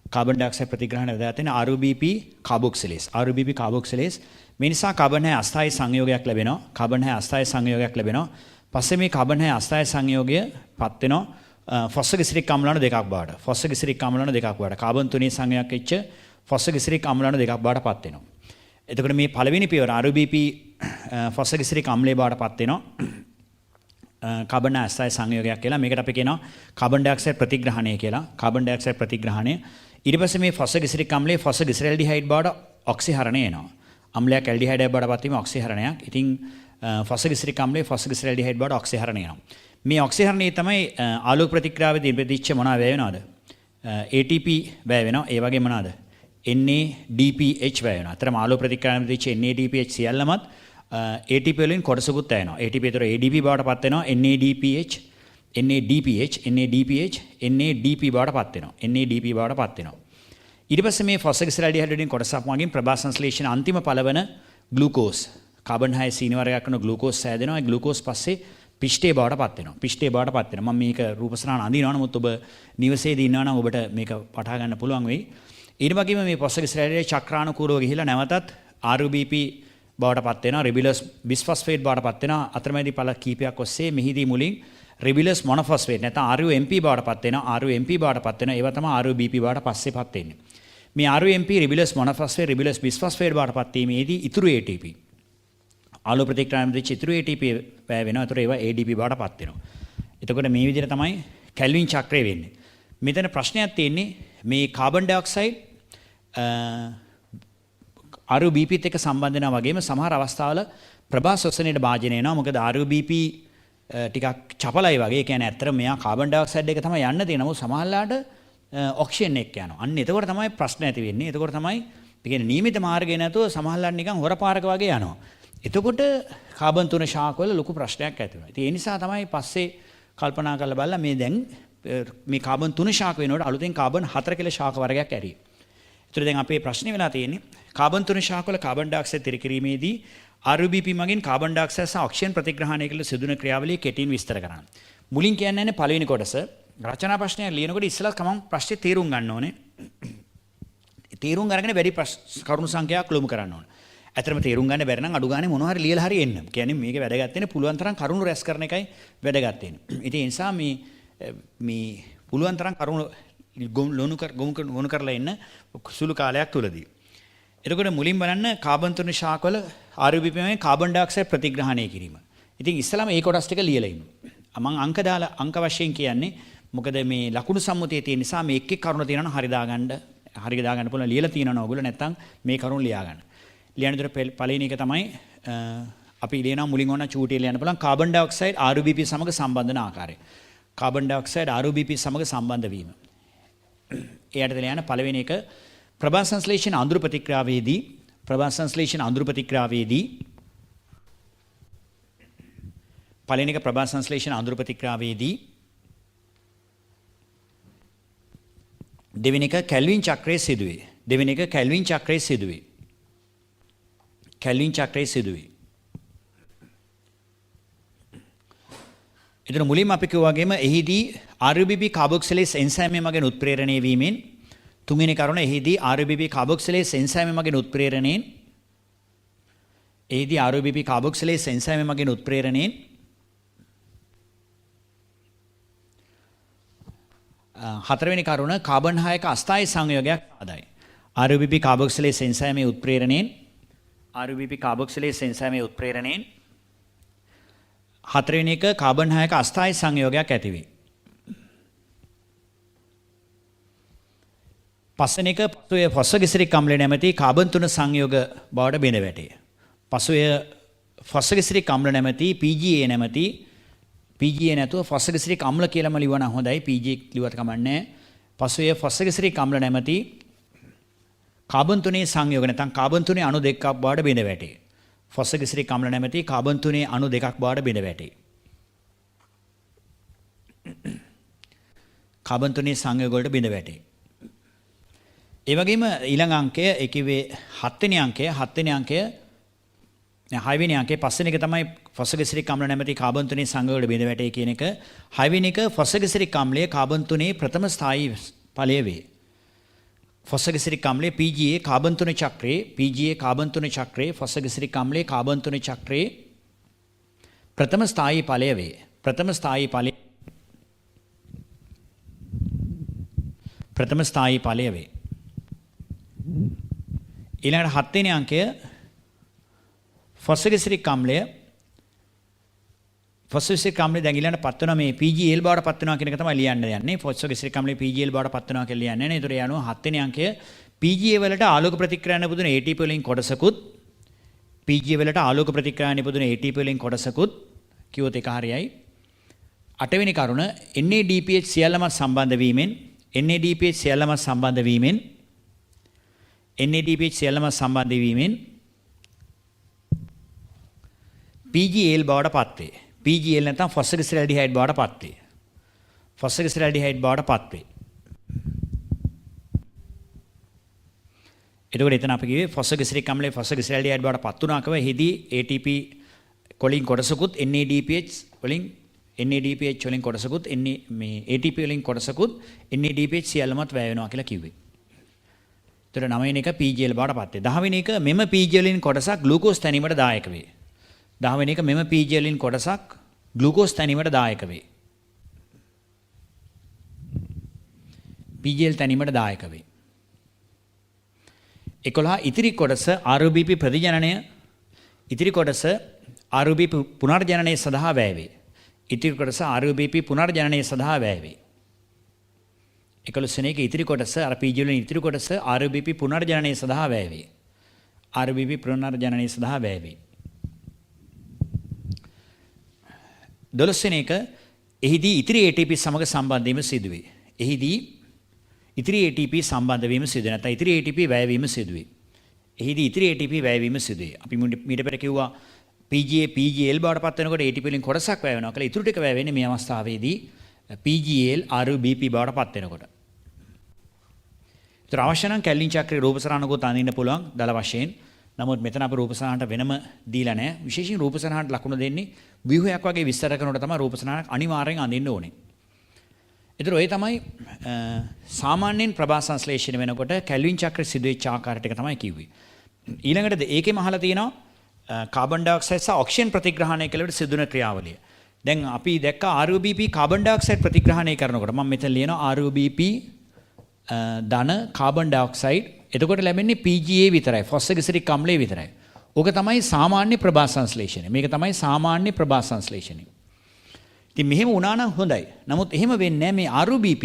කාබන් ඩයොක්සයිඩ් ප්‍රතිග්‍රහණය වැදගත් වෙන RuBP කාබොක්සිලේස්. RuBP කාබොක්සිලේස්. මේ නිසා කාබන් හය අස්ථායී සංයෝගයක් ලැබෙනවා. කාබන් හය අස්ථායී සංයෝගයක් ලැබෙනවා. පස්සේ මේ කාබන් හය අස්ථායී සංයෝගය පත් වෙනවා ෆොස්ෆොග්ලිසරික් අම්ල අණු දෙකක් බවට. ෆොස්ෆොග්ලිසරික් අම්ල අණු දෙකක් බවට. කාබන් තුනේ සංයෝගයක් වෙච්ච ෆොස්ෆොග්ලිසරික් අම්ල අණු දෙකක් බවට පත් වෙනවා. එතකොට මේ පළවෙනි පියවර RuBP ෆොස්ෆොග්ලිසරික් අම්ලය බවට පත් වෙනවා. කාබන් අස්ථායී සංයෝගයක් කියලා. මේකට අපි කියනවා කාබන් ඩයොක්සයිඩ් ප්‍රතිග්‍රහණය කියලා. කාබන් ඩයොක්සයිඩ් ප්‍රතිග්‍රහණය. ඊට පස්සේ මේ ෆොස්ෆොග්ලිසරික් අම්ලය ෆොස්ෆොග්ලිසරැල්ඩිහයිඩ් බවට ඔක්සිහරණය වෙනවා. අම්ලයක් ඇල්ඩිහයිඩ් බවට පත් වීම ඔක්සිහරණයක්. ඉතින් ෆොස්ෆොග්ලිසරික් අම්ලය ෆොස්ෆොග්ලිසරැල්ඩිහයිඩ් බවට ඔක්සිහරණය වෙනවා. මේ ඔක්සිහරණය තමයි ආලෝක ප්‍රතික්‍රියාවේදී ඉපදිච්ච මොනවා වැය වෙනවද? ATP වැය වෙනවා. ඒ වගේ මොනවාද? NADPH වැය වෙනවා. අතරම ආලෝක ප්‍රතික්‍රියාවෙන් ඉපදිච්ච NADPH සියල්ලමත් ATP වලින් කොටසකුත් වැය වෙනවා. ATP ඒතර ADP බවට පත් වෙනවා. NADPH, NADPH, NADPH, NADP බවට පත් වෙනවා. NADP බවට පත් වෙනවා. ඊට පස්සේ මේ ෆොස්ෆොග්ලිසරැල්ඩිහයිඩ් වලින් කොටසක් මගින් ප්‍රභා සංශ්ලේෂණ අන්තිම පළවන ග්ලූකෝස්, කාබන් හය සීනි වර්ගයක් වන ග්ලූකෝස් සෑදෙනවා. ඒ ග්ලූකෝස් පස්සේ පිෂ්ඨය බවට පත් වෙනවා. පිෂ්ඨය බවට පත් වෙනවා. මම මේක රූපසරහන අඳිනවා. නමුත් ඔබ නිවසේදී ඉන්නවා නම් ඔබට මේක වටහා ගන්න පුළුවන් වෙයි. ඊට වගේම මේ ෆොස්ෆොග්ලිසරැල්ඩිහයිඩ් චක්‍රානුකූලව ගිහිලා නැවතත් RuBP බවට පත් වෙනවා. රිබිලස් බිස්ෆොස්ෆේට් බවට පත් වෙනවා. අතරමැදි පළ කීපයක් ඔස්සේ මෙහිදී මුලින් රිබිලස් මොනොෆොස්ෆේට් නැත්නම් RuMP බවට පත් වෙනවා. RuMP බවට පත් වෙනවා. ඒවා තමයි RuBP බවට පස්සේ පත් වෙන්නේ. මේ RuMP රිබිලස් මොනොෆොස්ෆේට් රිබිලස් බිස්ෆොස්ෆේට් බවට පත් වීමේදී ඉතුරු ATP ආලෝක ප්‍රතික්‍රියාවෙන් දෙච්ච ඉතුරු ATP වැය වෙනවා. ඒතර ඒවා ADP බවට පත් වෙනවා. එතකොට මේ විදිහට තමයි කැල්වින් චක්‍රය වෙන්නේ. මෙතන ප්‍රශ්නයක් තියෙන්නේ මේ කාබන් ඩයොක්සයිඩ් RuBP එක්ක සම්බන්ධ වෙනවා වගේම සමහර අවස්ථාවල ප්‍රභා ශ්වසනයට භාජනය වෙනවා. මොකද RuBP ටිකක් චපලයි වගේ. ඒ කියන්නේ ඇත්තටම මෙයා කාබන් ඩයොක්සයිඩ් එක තමයි යන්න තියෙන්නේ. නමුත් සමහරලාට ඔක්සිජන් එක්ක යනවා. අන්න එතකොට තමයි ප්‍රශ්න ඇති වෙන්නේ. එතකොට තමයි ඒ කියන්නේ නියමිත මාර්ගය නැතුව සමහරලාට නිකන් හොර පාරක වගේ යනවා. එතකොට කාබන් තුන ශාකවල ලොකු ප්‍රශ්නයක් ඇති වෙනවා. ඉතින් ඒ නිසා තමයි පස්සේ කල්පනා කරලා බලලා මේ දැන් මේ කාබන් තුන ශාක වෙනකොට අලුතෙන් කාබන් හතර කියලා ශාක වර්ගයක් ඇරියේ. ඒතර දැන් අපේ ප්‍රශ්නේ වෙලා තියෙන්නේ කාබන් තුන ශාකවල කාබන් ඩයොක්සයිඩ් තිර කිරීමේදී RuBP මගින් කාබන් ඩයොක්සයිඩ් සහ ඔක්සිජන් ප්‍රතිග්‍රහණය කළ සිදුවන ක්‍රියාවලිය කෙටියෙන් විස්තර කරන්න. මුලින් කියන්නේ නැහැ පළවෙනි කොටස. රචනා ප්‍රශ්නයක් ලියනකොට ඉස්සෙල්ලා කමං ප්‍රශ්නේ තේරුම් ගන්න ඕනේ. තේරුම් අරගෙන වැඩි කරුණු සංඛ්‍යාවක් ලොමු කරන්න ඕනේ. ඇත්තටම තේරුම් ගන්න බැරි නම් අඩු ගානේ මොනවා හරි ලියලා හරි එන්න. කියන්නේ මේක වැදගත් වෙන්නේ පුළුවන් තරම් කරුණු රැස් කරන එකයි වැදගත් වෙන්නේ. ඉතින් ඒ නිසා මේ මේ පුළුවන් තරම් කරුණු ලොනු කර ගොනු කරලා එන්න සුළු කාලයක් තුලදී. එතකොට මුලින් බලන්න කාබන් තුන ශාකවල RuBP මගින් කාබන් ඩයොක්සයිඩ් ප්‍රතිග්‍රහණය කිරීම. ඉතින් ඉස්සෙල්ලාම ඒ කොටස් ටික ලියලා ඉන්න. මං අංක දාලා අංක වශයෙන් කියන්නේ මොකද මේ ලකුණු සම්මුතිය තියෙන නිසා මේ එක් එක් කරුණ තියෙනවා නම් හරි දාගන්න හරි දාගන්න පුළුවන් ලියලා තියෙනවා ඔයගොල්ලෝ නැත්තම් මේ කරුණ ලියා ගන්න. ලියන විතර පළවෙනි එක තමයි අපි ලියනවා මුලින් ඕන චූටිය ලියන්න පුළුවන් කාබන් ඩයොක්සයිඩ් RuBP සමග සම්බන්ධ වන ආකාරය. කාබන් ඩයොක්සයිඩ් RuBP සමග සම්බන්ධ වීම. ඒ යටතේ ලියන පළවෙනි එක ප්‍රභා සංශ්ලේෂණ අඳුරු ප්‍රතික්‍රියාවේදී ප්‍රභා සංශ්ලේෂණ අඳුරු ප්‍රතික්‍රියාවේදී පළවෙනි එක ප්‍රභා සංශ්ලේෂණ අඳුරු ප්‍රතික්‍රියාවේදී දෙවෙනි එක කැල්වින් චක්‍රයේ සිදුවේ. දෙවෙනි එක කැල්වින් චක්‍රයේ සිදුවේ. කැල්වින් චක්‍රයේ සිදුවේ. එතන මුලින්ම අපි කිව්වා වගේම එහිදී RuBP කාබොක්සිලේස් එන්සයිම් මගින් උත්ප්‍රේරණය වීමෙන් තුන්වෙනි කරුණ එහිදී RuBP කාබොක්සිලේස් එන්සයිම් මගින් උත්ප්‍රේරණයෙන් එහිදී RuBP කාබොක්සිලේස් එන්සයිම් මගින් උත්ප්‍රේරණයෙන් හතරවෙනි කරුණ කාබන් 6ක අස්ථායී සංයෝගයක් සාදයි. RuBP කාබොක්සිලේස් එන්සයිමේ උත්ප්‍රේරණයෙන් RuBP කාබොක්සිලේස් එන්සයිමේ උත්ප්‍රේරණයෙන් හතරවෙනි එක කාබන් 6ක අස්ථායී සංයෝගයක් ඇති වේ. පස්වෙනි එක පසුය ෆොස්ෆොග්ලිසරික් අම්ලය නැමැති කාබන් 3 සංයෝග බවට බිඳ වැටේ. පසුය ෆොස්ෆොග්ලිසරික් අම්ල නැමැති PGA නැමැති PGA නැතුව ෆොස්ෆොග්ලිසරික් අම්ල කියලාම ලිව්වනම් හොඳයි. PG ලිව්වට කමක් නැහැ. පසුය ෆොස්ෆොග්ලිසරික් අම්ල නැමැති කාබන් 3 සංයෝග නැත්නම් කාබන් 3 අණු දෙකක් බවට බිඳ වැටේ. ෆොස්ෆොග්ලිසරික් අම්ල නැමැති කාබන් 3 අණු දෙකක් බවට බිඳ වැටේ. කාබන් 3 සංයෝග වලට බිඳ වැටේ. ඒ වගේම ඊළඟ අංකය ඒ කිව්වේ හත්වෙනි අංකය හත්වෙනි අංකය හයවෙනි අංකය පස්වෙනි එක තමයි ෆොස්ෆොග්ලිසරික් අම්ල නැමැති කාබන් 3 සංයෝග වලට බිඳ වැටේ කියන එක. හයවෙනි එක ෆොස්ෆොග්ලිසරික් අම්ලය කාබන් 3 ප්‍රථම ස්ථායී ඵලය වේ. ෆොස්ෆොග්ලිසරික් අම්ලය PGA carbon 3 චක්‍රයේ PGA carbon 3 චක්‍රයේ ෆොස්ෆොග්ලිසරික් අම්ලය කාබන් 3 චක්‍රයේ ප්‍රථම ස්ථායී ඵලය වේ. ප්‍රථම ස්ථායී ඵලය ප්‍රථම ස්ථායී ඵලය වේ. ඊළඟට හත්වෙනි අංකය ෆොස්ෆොග්ලිසරික් අම්ලය ෆොස්ෆොග්ලිසරික් අම්ලය දැන් ඊළඟට පත් වෙනවා මේ PGL බවට පත් වෙනවා කියන එක තමයි ලියන්න යන්නේ. ෆොස්ෆොග්ලිසරික් අම්ලය PGL බවට පත් වෙනවා කියලා ලියන්නේ නෑ. ඒතර ඒ අනුව හත්වෙනි අංකය PGA වලට ආලෝක ප්‍රතික්‍රියා නිපදවන ATP වලින් කොටසකුත් PGA වලට ආලෝක ප්‍රතික්‍රියා නිපදවන ATP වලින් කොටසකුත් කිව්වොත් ඒක හරියයි. අටවෙනි කරුණ NADPH සියල්ලම සම්බන්ධ වීමෙන් NADPH සියල්ලම සම්බන්ධ වීමෙන් NADPH සියල්ලම සම්බන්ධ වීමෙන් PGL බවට පත් වේ. PGL නැත්නම් ෆොස්ෆොග්ලිසරැල්ඩිහයිඩ් බවට පත් වේ. ෆොස්ෆොග්ලිසරැල්ඩිහයිඩ් බවට පත් වේ. එතකොට එතන අපි කිව්වේ ෆොස්ෆොග්ලිසරික් අම්ලය ෆොස්ෆොග්ලිසරැල්ඩිහයිඩ් බවට පත් වුණා කියව එහිදී ATP වලින් කොටසකුත් NADPH වලින් NADPH වලින් කොටසකුත් NA මේ ATP වලින් කොටසකුත් NADPH සියල්ලමත් වැය වෙනවා කියලා කිව්වේ. එතකොට නවවෙනි එක PGL බවට පත් වේ. දහවෙනි එක මෙම PGL වලින් කොටසක් ග්ලූකෝස් තැනීමට දායක වේ. දහවෙනි එක මෙම PGL වලින් කොටසක් ග්ලූකෝස් තැනීමට දායක වේ. PGL තැනීමට දායක වේ. 11 ඉතිරි කොටස RuBP ප්‍රතිජනනය ඉතිරි කොටස RuBP පුනර්ජනනය සඳහා වැය වේ. ඉතිරි කොටස RuBP පුනර්ජනනය සඳහා වැය වේ. 11 වෙනි එක ඉතිරි කොටස අර PG වලින් ඉතිරි කොටස RuBP පුනර්ජනනය සඳහා වැය වේ. RuBP පුනර්ජනනය සඳහා වැය වේ. 12 වෙනි එක එහිදී ඉතිරි ATP සමග සම්බන්ධ වීම සිදුවේ. එහිදී ඉතිරි ATP සම්බන්ධ වීම සිදුවේ. නැත්නම් ඉතිරි ATP වැය වීම සිදුවේ. එහිදී ඉතිරි ATP වැය වීම සිදුවේ. අපි මීට පෙර කිව්වා PGA PGL බවට පත් වෙනකොට ATP වලින් කොටසක් වැය වෙනවා කියලා. ඉතුරු ටික වැය වෙන්නේ මේ අවස්ථාවේදී PGL RuBP බවට පත් වෙනකොට. ඒතර අවශ්‍ය නම් කැල්වින් චක්‍රයේ රූප සරණකුත් අඳින්න පුළුවන් දල වශයෙන්. නමුත් මෙතන අපි රූප සටහනට වෙනම දීලා නැහැ. විශේෂයෙන් රූප සටහනට ලකුණු දෙන්නේ ව්‍යුහයක් වගේ විස්තර කරනකොට තමයි රූප සටහනක් අනිවාර්යෙන් අඳින්න ඕනේ. ඒතර ඔය තමයි සාමාන්‍යයෙන් ප්‍රභා සංශ්ලේෂණය වෙනකොට කැල්වින් චක්‍රය සිදුවෙච්ච ආකාර ටික තමයි කිව්වේ. ඊළඟට ඒකෙම අහලා තියෙනවා කාබන් ඩයොක්සයිඩ් සහ ඔක්සිජන් ප්‍රතිග්‍රහණය කළ විට සිදුවන ක්‍රියාවලිය. දැන් අපි දැක්ක RuBP carbon dioxide ප්‍රතිග්‍රහණය කරනකොට මම මෙතන ලියනවා RuBP ධන කාබන් ඩයොක්සයිඩ්. එතකොට ලැබෙන්නේ PGA විතරයි, ෆොස්ෆොග්ලිසරික් අම්ලය විතරයි. ඕක තමයි සාමාන්‍ය ප්‍රභා සංශ්ලේෂණය. මේක තමයි සාමාන්‍ය ප්‍රභා සංශ්ලේෂණය. ඉතින් මෙහෙම වුණා නම් හොඳයි. නමුත් එහෙම වෙන්නේ නැහැ. මේ RuBP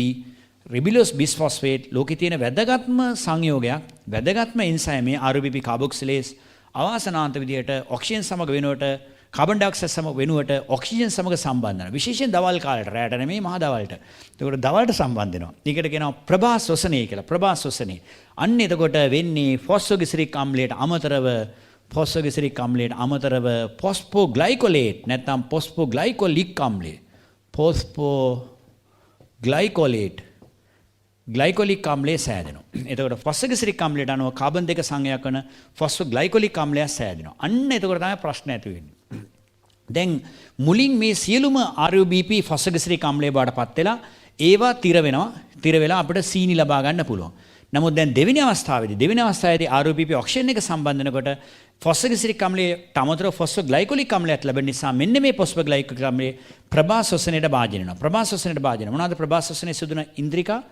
රිබියුලෝස් බිස්ෆොස්ෆේට් ලෝකේ තියෙන වැදගත්ම සංයෝගයක්, වැදගත්ම එන්සයිම් මේ RuBP කාබොක්සිලේස් අවාසනාවන්ත විදියට ඔක්සිජන් සමග වෙනුවට කාබන් ඩයොක්සයිඩ් සමග වෙනුවට ඔක්සිජන් සමග සම්බන්ධ වෙනවා. විශේෂයෙන් දවල් කාලයට, රැයට නෙමෙයි මහා දවල්ට. එතකොට දවල්ට සම්බන්ධ වෙනවා. ඒකට කියනවා ප්‍රභා ශ්වසනය කියලා. ප්‍රභා ශ්වසනය. අන්න එතකොට වෙන්නේ ෆොස්ෆොග්ලිසරික් අම්ලයට අමතරව ෆොස්ෆොග්ලිසරික් අම්ලයට අමතරව ෆොස්ෆෝග්ලයිකොලේට් නැත්නම් ෆොස්ෆෝග්ලයිකොලික් අම්ලය. ෆොස්ෆෝග්ලයිකොලේට් ග්ලයිකොලික් අම්ලය සෑදෙනවා. එතකොට ෆොස්ෆොග්ලිසරික් අම්ලයට අනුව කාබන් දෙක සංයෝගයක් වන ෆොස්ෆෝග්ලයිකොලික් අම්ලය සෑදෙනවා. අන්න එතකොට තමයි ප්‍රශ්න ඇති වෙන්නේ. දැන් මුලින් මේ සියලුම RuBP ෆොස්ෆොග්ලිසරික් අම්ලය බවට පත් වෙලා ඒවා තිර වෙනවා. තිර වෙලා අපිට සීනි ලබා ගන්න පුළුවන්. නමුත් දැන් දෙවෙනි අවස්ථාවේදී RuBP oxygen එක සම්බන්ධ වෙනකොට ෆොස්ෆොග්ලිසරික් අම්ලයට අමතරව ෆොස්ෆෝග්ලයිකොලික් අම්ලයක් ලැබෙන නිසා මෙන්න මේ ෆොස්ෆෝග්ලයිකොලික් අම්ලය ප්‍රභා ශ්වසනයට භාජනය වෙනවා. ප්‍රභා ශ්වසනයට භාජනය. මොනවාද ප්‍රභා ශ්වසනයේ සිදුවන ඉන්ද්‍රිකා,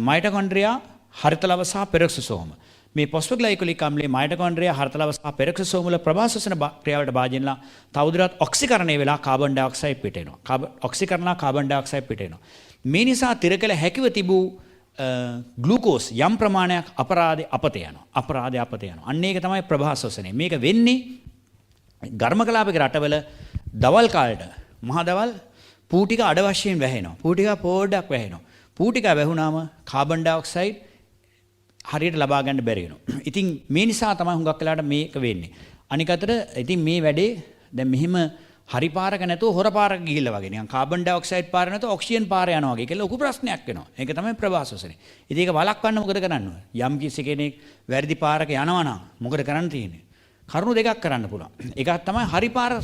මයිටොකොන්ඩ්‍රියා, හරිතලව සහ පෙරොක්සිසෝම. මේ ෆොස්ෆෝග්ලයිකොලික් අම්ලයේ මයිටොකොන්ඩ්‍රියා, හරිතලව සහ පෙරොක්සිසෝම වල ප්‍රභා ශ්වසන ක්‍රියාවලට භාජනය වෙලා තවදුරටත් ඔක්සිකරණය වෙලා කාබන් ඩයොක්සයිඩ් පිට එනවා. ඔක්සිකරණ කාබන් ඩයොක්සයිඩ් පිට එනවා. මේ නිසා තිර කළ හැකිව තිබූ ග්ලූකෝස් යම් ප්‍රමාණයක් අපරාධේ අපතේ යනවා. අපරාධේ අපතේ යනවා. අන්න ඒක තමයි ප්‍රභා ශ්වසනය. මේක වෙන්නේ ඝර්ම කලාපික රටවල දවල් කාලෙට මහා දවල් පූ ටික අඩ වශයෙන් වැහෙනවා. පූ ටික පොඩ්ඩක් වැහෙනවා. පූ ටික වැහුණාම කාබන් ඩයොක්සයිඩ් හරියට ලබා ගන්න බැරි වෙනවා. ඉතින් මේ නිසා තමයි හුඟක් වෙලාවට මේක වෙන්නේ. අනික අතට ඉතින් මේ වැඩේ දැන් මෙහෙම හරි පාරක නැතුව හොර පාරක ගිහිල්ලා වගේ නිකන් කාබන් ඩයොක්සයිඩ් පාර නැතුව ඔක්සිජන් පාර යනවා වගේ කියලා ලොකු ප්‍රශ්නයක් වෙනවා. ඒක තමයි ප්‍රභා ශ්වසනය. ඉතින් ඒක වළක්වන්න මොකද කරන්න ඕනේ? යම් කිසි කෙනෙක් වැරදි පාරක යනවා නම් මොකද කරන්න තියෙන්නේ? කරුණු දෙකක් කරන්න පුළුවන්. එකක් තමයි හරි පාර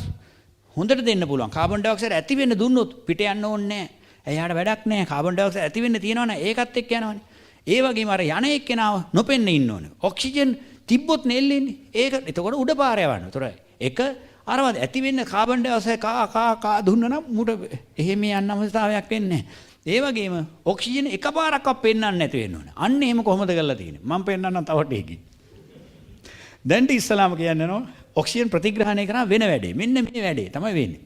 හොඳට දෙන්න පුළුවන්. කාබන් ඩයොක්සයිඩ් ඇති වෙන්න දුන්නොත් පිට යන්න ඕනේ නැහැ. එයාට වැඩක් නැහැ. කාබන් ඩයොක්සයිඩ් ඇති වෙන්න තියෙනවනේ ඒකත් එක්ක යනවනේ. ඒ වගේම අර යන එක්කෙනාව නොපෙන්න ඉන්න ඕනේ. ඔක්සිජන් තිබ්බොත් නෙල්ලෙන්නේ. ඒක එතකොට උඩ පාර යවන්න. ඒතර එක අරවත් ඇති වෙන්න කාබන් ඩයොක්සයිඩ් කා කා කා දුන්නා නම් මුට එහෙම යන්න අවස්ථාවක් වෙන්නේ නැහැ. ඒ වගේම ඔක්සිජන් එකපාරක්වත් පෙන්වන්න නැති වෙන්න ඕනේ. අන්න එහෙම කොහොමද කරලා තියෙන්නේ? මම පෙන්වන්නම් තව ටිකකින්. දැන් ඉස්සලාම කියන්න යනවා ඔක්සිජන් ප්‍රතිග්‍රහණය කරා වෙන වැඩේ. මෙන්න මේ වැඩේ තමයි වෙන්නේ.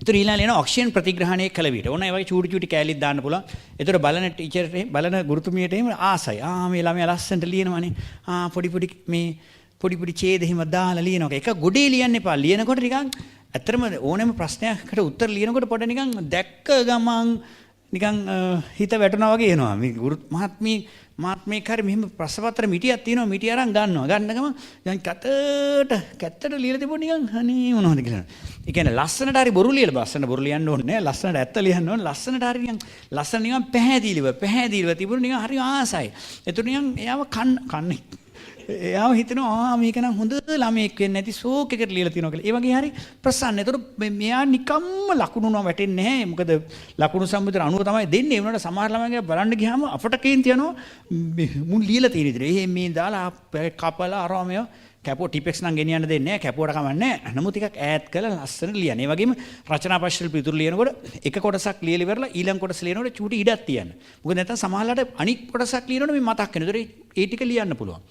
ඒතර ඊළඟ එනවා ඔක්සිජන් ප්‍රතිග්‍රහණය කළ විට. ඕන ඒ වගේ චූටි චූටි කෑලිත් දාන්න පුළුවන්. ඒතර බලන ටීචර්ට එහෙම බලන ගුරුතුමියට එහෙම ආසයි. ආ මේ ළමයා ලස්සනට ලියනවනේ. ආ පොඩි පොඩි මේ පොඩි පොඩි ඡේද එහෙම දාලා ලියනවා. එක ගොඩේ ලියන්න එපා. ලියනකොට නිකන් ඇත්තටම ඕනෑම ප්‍රශ්නයකට උත්තර ලියනකොට පොඩ නිකන් දැක්ක ගමන් නිකන් හිත වැටුණා වගේ එනවා. මේ ගුරු මහත්මිය මහත්මයෙක් හරි මෙහෙම ප්‍රශ්න පත්‍ර මිටියක් තියෙනවා, මිටිය අරන් ගන්නවා. ගන්න ගමන් දැන් කතට කැත්තට ලියලා තිබුණ නිකන් අනේ මොනවද කියලා. ඒ කියන්නේ ලස්සනට හරි බොරු ලියලා, ලස්සන බොරු ලියන්න ඕනේ නෑ. ලස්සනට ඇත්ත ලියන්න ඕනේ. ලස්සනට හරි නිකන් ලස්සන නිකන් පැහැදිලිව පැහැදිලිව තිබුණ නිකන් හරි ආසයි. එතකොට නිකන් එයාව කන්න කන්නේ එයාව හිතනවා ආ මේක නම් හොඳ ළමයෙක් වෙන්න ඇති ෂෝක් එකට ලියලා තියෙනවා කියලා. ඒ වගේ හරි ප්‍රසන්න. ඒතකොට මෙයා නිකම්ම ලකුණු නම් වැටෙන්නේ නැහැ. මොකද ලකුණු සම්මුතිය අනුව තමයි දෙන්නේ. ඒ වුණාට සමහර ළමයින්ගේ බලන්න ගියාම අපට කේන්ති යනවා මුන් ලියලා තියෙන විදිහට. එහෙම මේ දාලා කපලා අරවා මේවා කැපුව ටිපෙක්ස් නම් ගෙනියන්න දෙන්නේ නැහැ. කැපුවට කමක් නැහැ. නමුත් ටිකක් ඈත් කරලා ලස්සනට ලියන්න. ඒ වගේම රචනා ප්‍රශ්න පිළිතුරු ලියනකොට එක කොටසක් ලියලා ඉවරලා ඊළඟ කොටස ලියනකොට චූටි ඉඩක් තියන්න. මොකද නැත්නම් සමහරලාට අනික් කොටසක් ලියනකොට මේ මතක් වෙනවා. ඒතර ඒ ටික ලියන්න පුළුවන්.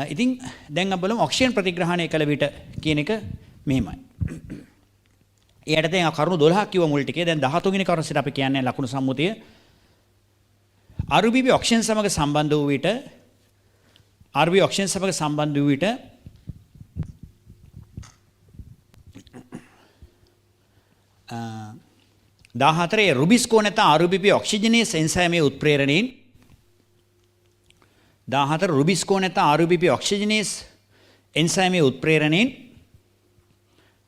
ඉතින් දැන් අපි බලමු ඔක්සිජන් ප්‍රතිග්‍රහණය කළ විට කියන එක මෙහෙමයි. ඒ යටතේ කරුණු 12ක් කිව්ව මුල් ටිකේ. දැන් 13 වෙනි කරුණ සිට අපි කියන්නේ ලකුණු සම්මුතිය. RuBP oxygen සමග සම්බන්ධ වූ විට, RuBP oxygen සමග සම්බන්ධ වූ විට 14 රුබිස්කෝ නැත්නම් RuBP ඔක්සිජනේස් එන්සයිමේ උත්ප්‍රේරණයෙන් 14 රුබිස්කෝ නැත්නම් RuBP ඔක්සිජනේස් එන්සයිමේ උත්ප්‍රේරණයෙන්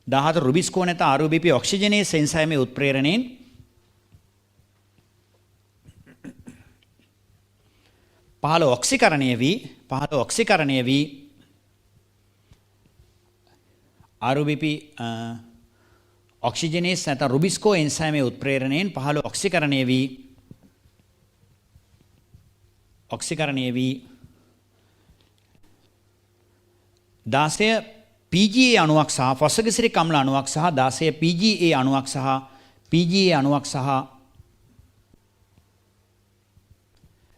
14 රුබිස්කෝ නැත්නම් RuBP ඔක්සිජනේස් එන්සයිමේ උත්ප්‍රේරණයෙන් 15 ඔක්සිකරණය වී 15 ඔක්සිකරණය වී RUBP ඔක්සිජනේස් නැත්නම් රුබිස්කෝ එන්සයිමේ උත්ප්‍රේරණයෙන් 15 ඔක්සිකරණය වී 16 PGA අණුවක් සහ ෆොස්ෆෝග්ලිසරික් අම්ල අණුවක් සහ 16 PGA අණුවක් සහ PGA අණුවක් සහ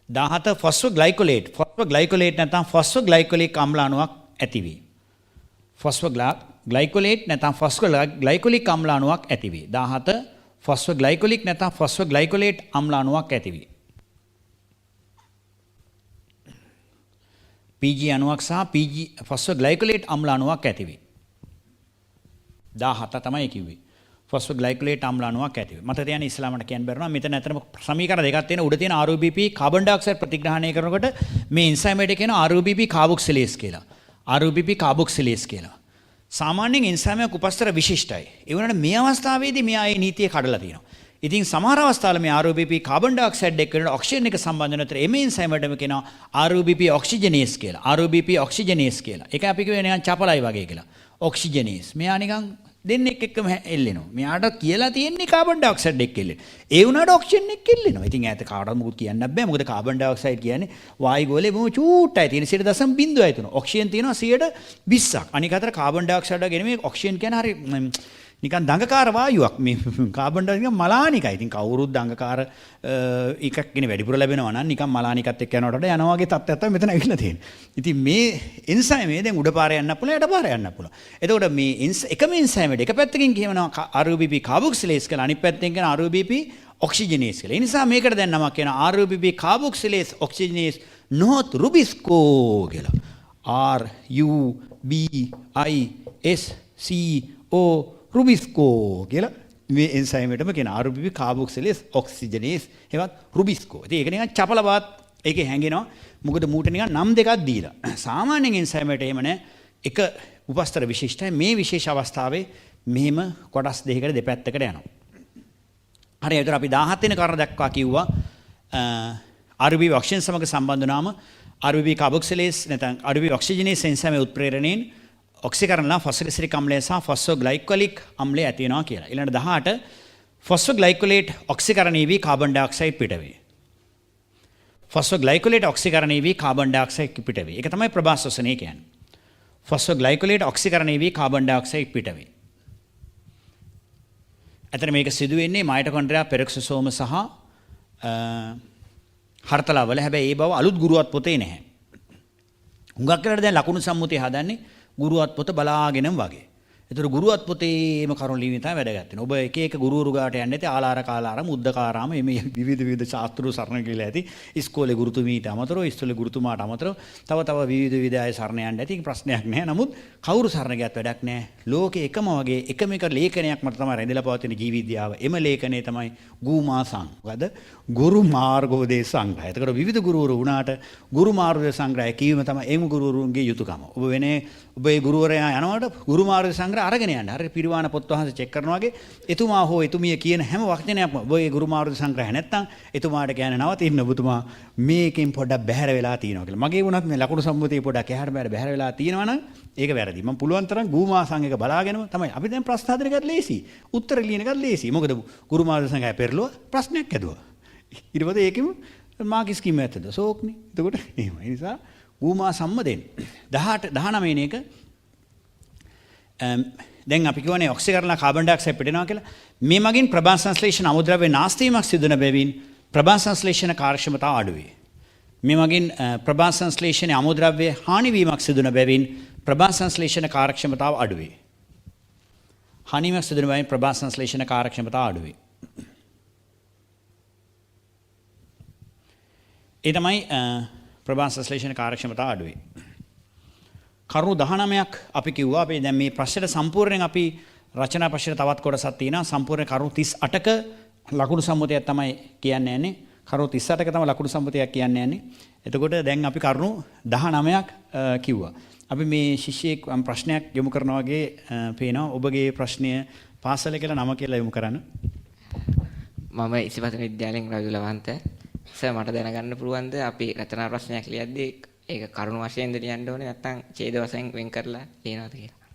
17 ෆොස්ෆෝග්ලයිකොලේට් නැත්නම් ෆොස්ෆෝග්ලයිකොලික් අම්ල අණුවක් ඇති වේ. ෆොස්ෆෝග්ලයිකොලේට් නැත්නම් ෆොස්ෆෝග්ලයිකොලික් අම්ල අණුවක් ඇති වේ. 17 ෆොස්ෆෝග්ලයිකොලික් නැත්නම් ෆොස්ෆෝග්ලයිකොලේට් අම්ල අණුවක් ඇති වේ. PG අණුවක් සහ PG ෆොස්ෆෝග්ලයිකොලේට් අම්ල අණුවක් ඇති වේ. 17 තමයි කිව්වේ. ෆොස්ෆෝග්ලයිකොලේට් අම්ල අණුවක් ඇති වේ. මතක තියාගන්න ඉස්ලාමට කියන්න බැරිනවා. මෙතන ඇත්තටම සමීකරණ දෙකක් තියෙන. උඩ තියෙන RUBP carbon dioxide ප්‍රතිග්‍රහණය කරනකොට මේ එන්සයිම් එකට කියන RUBP කාබොක්සිලේස් කියලා. RUBP කාබොක්සිලේස් කියලා. සාමාන්‍යයෙන් එන්සයිම් එකක් උපස්තර විශිෂ්ටයි. ඒ වුණාට මේ අවස්ථාවේදී මෙයා ඒ නීතිය කඩලා තියෙනවා. ඉතින් සමහර අවස්ථාවල මේ RUBP carbon dioxide එක්ක වෙන ඔක්සිජන් එක සම්බන්ධ වෙන අතර එම එන්සයිම් වලටම කියනවා RUBP ඔක්සිජනේස් කියලා. RUBP ඔක්සිජනේස් කියලා. ඒක අපි කියුවේ නිකන් චපලයි වගේ කියලා. ඔක්සිජනේස්. මෙයා නිකන් දෙන්නෙක් එක්කම එල්ලෙනවා. මෙයාට කියලා තියෙන්නේ කාබන් ඩයොක්සයිඩ් එක්ක එල්ලෙන. ඒ වුණාට ඔක්සිජන් එක්ක එල්ලෙනවා. ඉතින් ඈත කාටවත් මොකුත් කියන්න බෑ. මොකද කාබන් ඩයොක්සයිඩ් කියන්නේ වායු ගෝලයේ බොහොම චූට්ටයි තියෙන 0.03. ඔක්සිජන් තියෙනවා 20ක්. අනික අතර කාබන් ඩයොක්සයිඩ් වගේ නෙමෙයි ඔක්සිජන් කියන්නේ හරි නිකන් දඟකාර වායුවක්. මේ කාබන් ඩයොක්සයිඩ් නිකන් මලානිකයි. ඉතින් කවුරුත් දඟකාර එකක් ගෙන වැඩිපුර ලැබෙනවා නම් නිකන් මලානිකත් එක්ක යනවට වඩා යනවා වගේ තත්ත්වයක් තමයි මෙතන ඇවිල්ලා තියෙන්නේ. ඉතින් මේ එන්සයිම් එක දැන් උඩ පාර යන්න පුළුවන් යට පාර යන්න පුළුවන්. එතකොට මේ එකම එන්සයිම් එක පැත්තකින් කියනවා RUBP කාබොක්සිලේස් කියලා, අනිත් පැත්තෙන් කියන RUBP ඔක්සිජනේස් කියලා. ඒ නිසා මේකට දැන් නමක් කියනවා RUBP කාබොක්සිලේස් ඔක්සිජනේස් නොහොත් රුබිස්කෝ කියලා. R U B I S C O රුබිස්කෝ කියලා මේ එන්සයිම් එකටම කියන RUBP කාබොක්සිලේස් ඔක්සිජනේස් හෙවත් රුබිස්කෝ. ඉතින් ඒක නිකන් චපල බවත් ඒකේ හැංගෙනවා. මොකද මූට නිකන් නම් දෙකක් දීලා. සාමාන්‍යයෙන් එන්සයිම් එකට එහෙම නෑ. එක උපස්තර විශිෂ්ටයි. මේ විශේෂ අවස්ථාවේ මෙහෙම කොටස් දෙකකට දෙපැත්තකට යනවා. හරි, ඒතර අපි 17 වෙනි කරුණ දක්වා කිව්වා RUBP oxygen සමග සම්බන්ධ වුණාම RUBP කාබොක්සිලේස් නැත්නම් RUBP ඔක්සිජනේස් එන්සයිමේ උත්ප්‍රේරණයෙන් ඔක්සිකරණලා ෆොස්ෆෝග්ලිසරික් අම්ලය සහ ෆොස්ෆෝග්ලයිකොලික් අම්ලය ඇති වෙනවා කියලා. ඊළඟට 18 ෆොස්ෆෝග්ලයිකොලේට් ඔක්සිකරණී වී කාබන් ඩයොක්සයිඩ් පිට වේ. ෆොස්ෆෝග්ලයිකොලේට් ඔක්සිකරණී වී කාබන් ඩයොක්සයිඩ් පිට වේ. ඒක තමයි ප්‍රභා ශ්වසනය කියන්නේ. ෆොස්ෆෝග්ලයිකොලේට් ඔක්සිකරණී වී කාබන් ඩයොක්සයිඩ් පිට වේ. ඇත්තට මේක සිදු වෙන්නේ මයිටොකොන්ඩ්‍රියා, පෙරොක්සිසෝම සහ හර්තලාවල. හැබැයි ඒ බව අලුත් ගුරුවත් පොතේ නැහැ. හුඟක් වෙලාවට දැන් ලකුණු සම්මුතිය හදන්නේ ගුරුවත් පොත බලාගෙනම වගේ. ඒතර ගුරුවත් පොතේම කරුණු ලියීම තමයි වැදගත් වෙන්නේ. ඔබ එක එක ගුරුවරු ගාට යන්නේ නැති ආලාර කාලාර මුද්දකාරාම මේ විවිධ විවිධ ශාස්ත්‍රු සරණ ගිහලා ඇති. ඉස්කෝලේ ගුරුතුමීට අමතරව ඉස්කෝලේ ගුරුතුමාට අමතරව තව තව විවිධ විවිධ අය සරණ යන්න ඇති. ඒක ප්‍රශ්නයක් නෑ. නමුත් කවුරු සරණ ගියත් වැඩක් නෑ. ලෝකේ එකම වගේ එකම එක ලේඛනයක් මත තමයි රැඳිලා පවතින ජීව විද්‍යාව. එම ලේඛනය තමයි ගූමා සං. මොකද ගුරු මාර්ගෝපදේශ සංග්‍රහය. එතකොට විවිධ ගුරුවරු වුණාට ගුරු මාර්ගෝපදේශ සංග්‍රහය කියවීම තමයි එම ගුරුවරුන්ගේ යුතුයකම. ඔබ වෙනේ ඔබ ඒ ගුරුවරයා යනකොට ගුරු මාර්ගෝපදේශ සංග්‍රහය අරගෙන යන්න. හරි පිරිවාණ පොත් වහන්සේ චෙක් කරනවා වගේ එතුමා හෝ එතුමිය කියන හැම වචනයක්ම ඔබ ඒ ගුරු මාර්ගෝපදේශ සංග්‍රහය නැත්තම් එතුමාට කියන්නේ නවතින්න ඔබතුමා මේකෙන් පොඩ්ඩක් බැහැර වෙලා තියෙනවා කියලා. මගේ වුණත් මේ ලකුණු සම්මුතිය පොඩ්ඩක් එහාට මෙහාට බැහැර වෙලා තියෙනවා නම් ඒක වැරදි. මම පුළුවන් තරම් ගුමාසං එක බලාගෙනම තමයි. අපි දැන් ප්‍රශ්න හදන එකත් ලේසි. උත්තර ලියන එකත් ලේසි. මොකද ගුරු මාර්ග සංග්‍රහය පෙරළුවා ප්‍රශ්නයක් ඇදුවා. ඊට පස්සේ ඒකෙම මාර්ක් ස්කීම් එකක් හදුවා. සෝක්නේ. එතකොට එහෙමයි. ඒ නිසා ගුමා සම්ම දෙන්න. 18 19 වෙනි එක දැන් අපි කියවනේ ඔක්සිකරණ කාබන් ඩයොක්සයිඩ් පිට වෙනවා කියලා. මේ මගින් ප්‍රභා සංශ්ලේෂණ අමුද්‍රව්‍ය නාස්ති වීමක් සිදු වන බැවින් ප්‍රභා සංශ්ලේෂණ කාර්යක්ෂමතාව අඩු වේ. මේ මගින් ප්‍රභා සංශ්ලේෂණ අමුද්‍රව්‍ය හානි වීමක් සිදු වන බැවින් ප්‍රභා සංශ්ලේෂණ කාර්යක්ෂමතාව අඩු වේ. හානි වීමක් සිදු වන බැවින් ප්‍රභා සංශ්ලේෂණ කාර්යක්ෂමතාව අඩු වේ. ඒ තමයි ප්‍රභා සංශ්ලේෂණ කාර්යක්ෂමතාව අඩු වේ. කරුණු 19ක් අපි කිව්වා. අපි දැන් මේ ප්‍රශ්නෙට සම්පූර්ණයෙන් අපි රචනා ප්‍රශ්නෙට තවත් කොටසක් තියෙනවා. සම්පූර්ණ කරුණු 38ක ලකුණු සම්මුතියක් තමයි කියන්න යන්නේ. කරුණු 38ක තමයි ලකුණු සම්මුතියක් කියන්න යන්නේ. එතකොට දැන් අපි කරුණු 19ක් කිව්වා. අපි මේ ශිෂ්‍යයෙක් ප්‍රශ්නයක් යොමු කරනවා වගේ පේනවා. ඔබගේ ප්‍රශ්නය පාසල කියලා නම කියලා යොමු කරන්න. මම ඉසිපතන විද්‍යාලයෙන් රවිදු ලවන්ත. සර් මට දැනගන්න පුළුවන්ද අපි රචනා ප්‍රශ්නයක් ලියද්දී ඒක කරුණු වශයෙන්ද ලියන්න ඕනේ නැත්නම් ඡේද වශයෙන් වෙන් කරලා ලියනවද කියලා?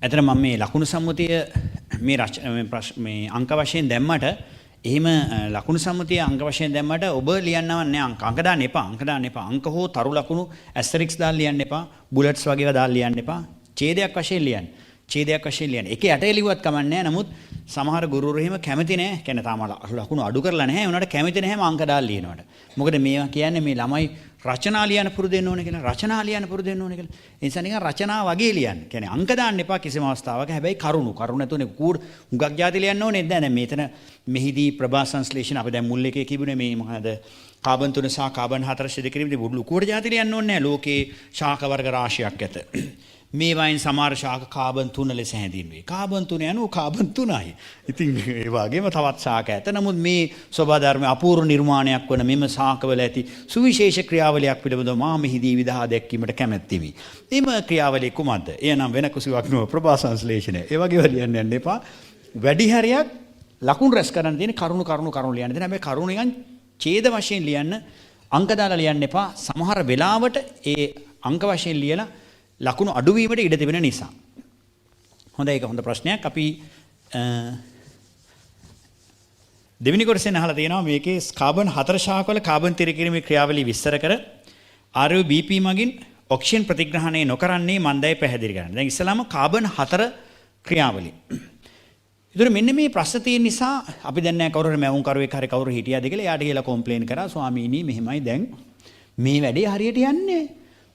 ඇත්තට මම මේ ලකුණු සම්මුතිය මේ මේ අංක වශයෙන් දැම්මට එහෙම ලකුණු සම්මුතිය අංක වශයෙන් දැම්මට ඔබ ලියන්නව නෑ අංක. අංක දාන්න එපා. අංක දාන්න එපා. අංක හෝ තරු ලකුණු ඇස්ටරික්ස් දාලා ලියන්න එපා. බුලට්ස් වගේ ඒවා දාලා ලියන්න එපා. ඡේදයක් වශයෙන් ලියන්න. ඡේදයක් වශයෙන් ලියන්න. එක යට ලිව්වත් කමක් නෑ. නමුත් සමහර ගුරුවරු එහෙම කැමති නෑ. කියන්නේ තාම ලකුණු අඩු කරලා නැහැ. ඒ වුණාට කැමති නැහැ අංක දාලා ලියනවට. මොකද මේවා කියන්නේ මේ ළමයි රචනා ලියන්න පුරුදු වෙන්න ඕනේ කියලා. රචනා ලියන්න පුරුදු වෙන්න ඕනේ කියලා. ඒ නිසා නිකන් රචනා වගේ ලියන්න. කියන්නේ අංක දාන්න එපා කිසිම අවස්ථාවක. හැබැයි කරුණු කරුණු නැතුනේ කූඩ හුඟක් ජාති ලියන්න ඕනේ නෑ. දැන් මෙතන මෙහිදී ප්‍රභා සංශ්ලේෂණ අපි දැන් මුල් එකේ කිව්වනේ මේ මොකද කාබන් 3 සහ කාබන් 4 සිදු කිරීමේදී ලුකුවට ජාති ලියන්න ඕනේ නෑ. ලෝකේ ශාක වර්ග රාශියක් ඇත. මේ වයින් සමහර ශාක කාබන් 3 ලෙස හැඳින්වේ. කාබන් 3 යනු කාබන් 3යි. ඉතින් ඒ වගේම තවත් ශාක ඇත. නමුත් මේ ස්වභාව ධර්ම අපූර්ව නිර්මාණයක් වන මෙම ශාකවල ඇති සුවිශේෂ ක්‍රියාවලියක් පිළිබඳව මා මෙහිදී විදහා දැක්වීමට කැමැත්තෙමි. එම ක්‍රියාවලිය කුමක්ද? එය නම් වෙන කිසිවක් නොව ප්‍රභා සංශ්ලේෂණය. ඒ වගේ ලියන්න යන්න එපා. වැඩි හරියක් ලකුණු රැස් කරන්න තියෙන කරුණු කරුණු කරුණු ලියන්න තියෙන. හැබැයි කරුණු නිකන් ඡේද වශයෙන් ලියන්න, අංක දාලා ලියන්න එපා. සමහර වෙලාවට ඒ අංක වශයෙන් ලියලා ලකුණු අඩුවීමට ඉඩ තිබෙන නිසා. හොඳයි, ඒක හොඳ ප්‍රශ්නයක්. අපි දෙවෙනි කොටසෙන් අහලා තියෙනවා මේකේ කාබන් 4 ශාකවල කාබන් තිර කිරීමේ ක්‍රියාවලිය විස්තර කර RuBP මගින් ඔක්සිජන් ප්‍රතිග්‍රහණය නොකරන්නේ මන්දයි පැහැදිලි කරන්න. දැන් ඉස්සලාම කාබන් 4 ක්‍රියාවලිය. ඒතර මෙන්න මේ ප්‍රශ්න තියෙන නිසා අපි දැන් නෑ කවුරු හරි මැවුම් කරුවෙක් හරි කවුරු හිටියාද කියලා එයාට කියලා කම්ප්ලේන් කරා, ස්වාමීනි මෙහෙමයි දැන් මේ වැඩේ හරියට යන්නේ.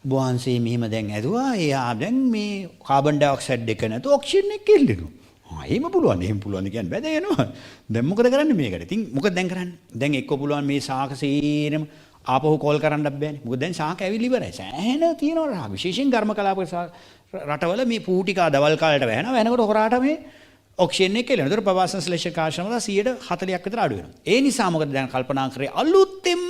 ඔබ වහන්සේ මෙහෙම දැන් ඇදුවා, එයා දැන් මේ කාබන් ඩයොක්සයිඩ් එක නැතුව ඔක්සිජන් එක එල්ලෙනවා. ආ එහෙම පුළුවන්, එහෙම පුළුවන් කියන්නේ බෑ දැන් එනවා. දැන් මොකද කරන්නේ මේකට? ඉතින් මොකද දැන් කරන්නේ? දැන් එක්ක පුළුවන් මේ ශාක සේරම ආපහු කෝල් කරන්නත් බෑනේ. මොකද දැන් ශාක ඇවිල්ලා ඉවරයි. සෑහෙන තියෙනවා විශේෂයෙන් ඝර්ම කලාප රටවල මේ පූ ටික දවල් කාලේට වැහෙනවා. වැහෙනකොට හොරාට මේ ඔක්සිජන් එක එළෙනවා. ඒතර ප්‍රභා සංශ්ලේෂණ කාර්යක්ෂමතාව 140ක් විතර අඩු වෙනවා. ඒ නිසා මොකද දැන් කල්පනා කරේ අලුතෙන්ම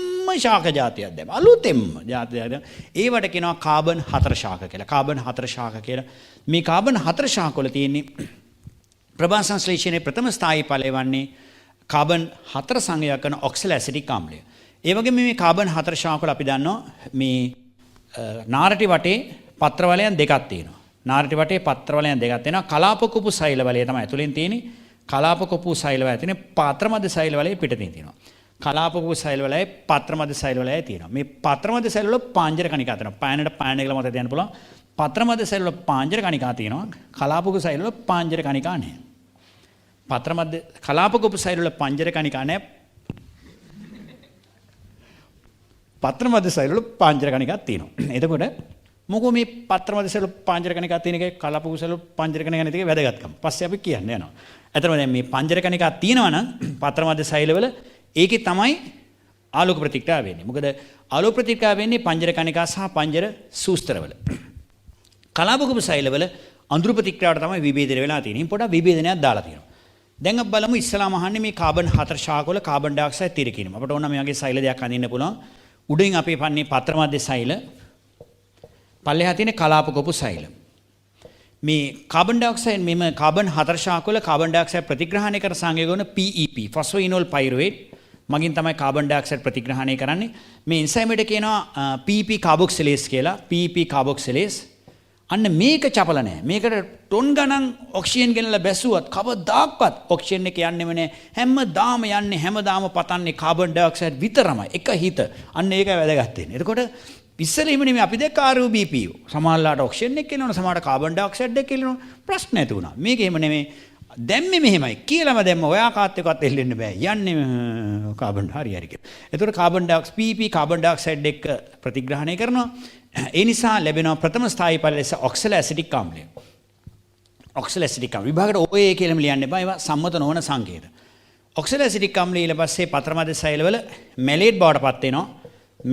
ශාක ජාතියක් දැම්ම. අලුතෙන්ම ජාතියක් දැම්ම. ඒවට කියනවා කාබන් 4 ශාක කියලා. කාබන් 4 ශාක කියලා. මේ කාබන් 4 ශාක වල තියෙන්නේ ප්‍රභා සංශ්ලේෂණයේ ප්‍රථම ස්ථායී ඵලය වන්නේ කාබන් 4 සංයෝගයක් කරන ඔක්සල ඇසිටික් ආම්ලය. ඒ වගේම මේ කාබන් 4 ශාක වල අපි දන්නවා මේ නාරටි වටේ පත්‍ර වලයන් දෙකක් තියෙනවා. නාරටි වටේ පත්‍ර වලයන් දෙකක් තියෙනවා. කලාප කුපු සෛල වලය තමයි ඇතුලෙන් තියෙන්නේ. කලාප කුපු සෛල වලය තියෙන්නේ පත්‍ර මැද සෛල වලය පිටතින් තියෙනවා. කලාප කුපු සෛල වලය පත්‍ර මැද සෛල වලය තියෙනවා. මේ පත්‍ර මැද සෛල වල පාංජර කණිකා තියෙනවා. පෑනට පෑන කියලා මතක තියන්න පුළුවන්. පත්‍ර මැද සෛල වල පාංජර කණිකා තියෙනවා. කලාප කුපු සෛල වල පාංජර කණිකා නැහැ. පත්‍ර මැද කලාප කුපු සෛල වල පංජර කණිකා නැහැ. පත්‍ර මැද සෛල වල පාංජර කණිකා තියෙනවා. එතකොට මොකෝ මේ පත්‍ර මැද සෛල වල පාංජර කණිකා තියෙන එකේ කලාප කුපු සෛල වල පාංජර කණිකා නැති එකේ වැදගත්කම. පස්සේ අපි කියන්න යනවා. ඇත්තටම දැන් මේ පංජර කණිකා තියෙනවා නම් පත්‍ර මැද සෛල වල ඒකේ තමයි ආලෝක ප්‍රතික්‍රියා වෙන්නේ. මොකද ආලෝක ප්‍රතික්‍රියා වෙන්නේ පංජර කණිකා සහ පංජර සූස්තරවල. කලාප කුපු සෛල වල අඳුරු ප්‍රතික්‍රියාවට තමයි විභේදනය වෙලා තියෙන්නේ. ඉතින් පොඩක් විභේදනයක් දාලා තියෙනවා. දැන් අපි බලමු ඉස්සලාම අහන්නේ මේ කාබන් 4 ශාක වල කාබන් ඩයොක්සයිඩ් තිර කිරීම. අපිට ඕන මේ වගේ සෛල දෙකක් අඳින්න පුළුවන්. උඩින් අපි පන්නේ පත්‍ර මැද සෛල, පල්ලෙහා තියෙන කලාප කුපු සෛල. මේ කාබන් ඩයොක්සයිඩ් මෙම කාබන් 4 ශාක වල කාබන් ඩයොක්සයිඩ් ප්‍රතිග්‍රහණය කර සංයෝග වන PEP ෆොස්ෆෝඉනෝල් පයිරුවේට් මගින් තමයි කාබන් ඩයොක්සයිඩ් ප්‍රතිග්‍රහණය කරන්නේ. මේ එන්සයිම් එකට කියනවා PEP කාබොක්සිලේස් කියලා. PEP කාබොක්සිලේස්. අන්න මේක චපල නෑ. මේකට ටොන් ගණන් ඔක්සිජන් ගෙනලා බැසුවත් කවදාක්වත් ඔක්සිජන් එක යන්නෙම නෑ. හැමදාම යන්නේ හැමදාම පතන්නේ කාබන් ඩයොක්සයිඩ් විතරමයි. එක හිත. අන්න ඒකයි වැදගත් වෙන්නේ. එතකොට ඉස්සෙල්ලා එහෙම නෙමෙයි අපි දැක්ක RuBP. සමහරලාට ඔක්සිජන් එක එනවා, සමහරට කාබන් ඩයොක්සයිඩ් එක එනවා. ප්‍රශ්න ඇති වුණා. මේක එහෙම නෙමෙයි. දැම්මේ මෙහෙමයි කියලාම දැම්ම ඔයා කාත් එක්කවත් එල්ලෙන්න බෑ. යන්නේ කාබන් හරි හරි කියලා. එතකොට carbon dioxide PEP carbon dioxide එක්ක ප්‍රතිග්‍රහණය කරනවා. ඒ නිසා ලැබෙනවා ප්‍රථම ස්ථායී ඵල ලෙස ඔක්සල ඇසිටික් ආම්ලය. ඔක්සල ඇසිටික් ආම්ල විභාගයට OA කියලාම ලියන්න එපා. ඒවා සම්මත නොවන සංකේත. ඔක්සල ඇසිටික් ආම්ලය ඊට පස්සේ පත්‍ර මැද සෛලවල මැලේට් බවට පත් වෙනවා.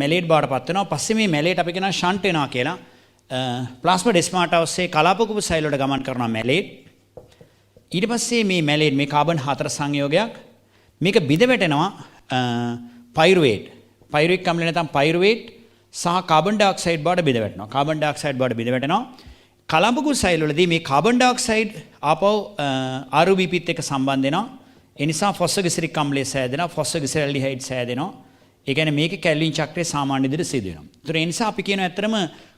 මැලේට් බවට පත් වෙනවා. පස්සේ මේ මැලේට් අපි කියනවා ෂන්ට් වෙනවා කියලා. ප්ලාස්මා ඩෙස්මාටා ඔස්සේ කලාප කුපු සෛල වලට ගමන් කරනවා මැලේට්. ඊට පස්සේ මේ මැලේට් මේ කාබන් 4 සංයෝගයක් මේක බිඳ වැටෙනවා පයිරුවේට්. පයිරුවික් අම්ල නැත්නම් පයිරුවේට් සහ කාබන් ඩයොක්සයිඩ් බවට බිඳ වැටෙනවා. කාබන් ඩයොක්සයිඩ් බවට බිඳ වැටෙනවා. කලාප කුපු සෛල වලදී මේ කාබන් ඩයොක්සයිඩ් ආපහු RuBP එක්ක සම්බන්ධ වෙනවා. ඒ නිසා ෆොස්ෆෝග්ලිසරික් අම්ලය සෑදෙනවා, ෆොස්ෆෝග්ලිසරැල්ඩිහයිඩ් සෑදෙනවා. ඒ කියන්නේ මේකේ කැල්වින් චක්‍රය සාමාන්‍ය විදිහට සිදු වෙනවා. ඒතර ඒ නිසා අපි කියනවා ඇත්තටම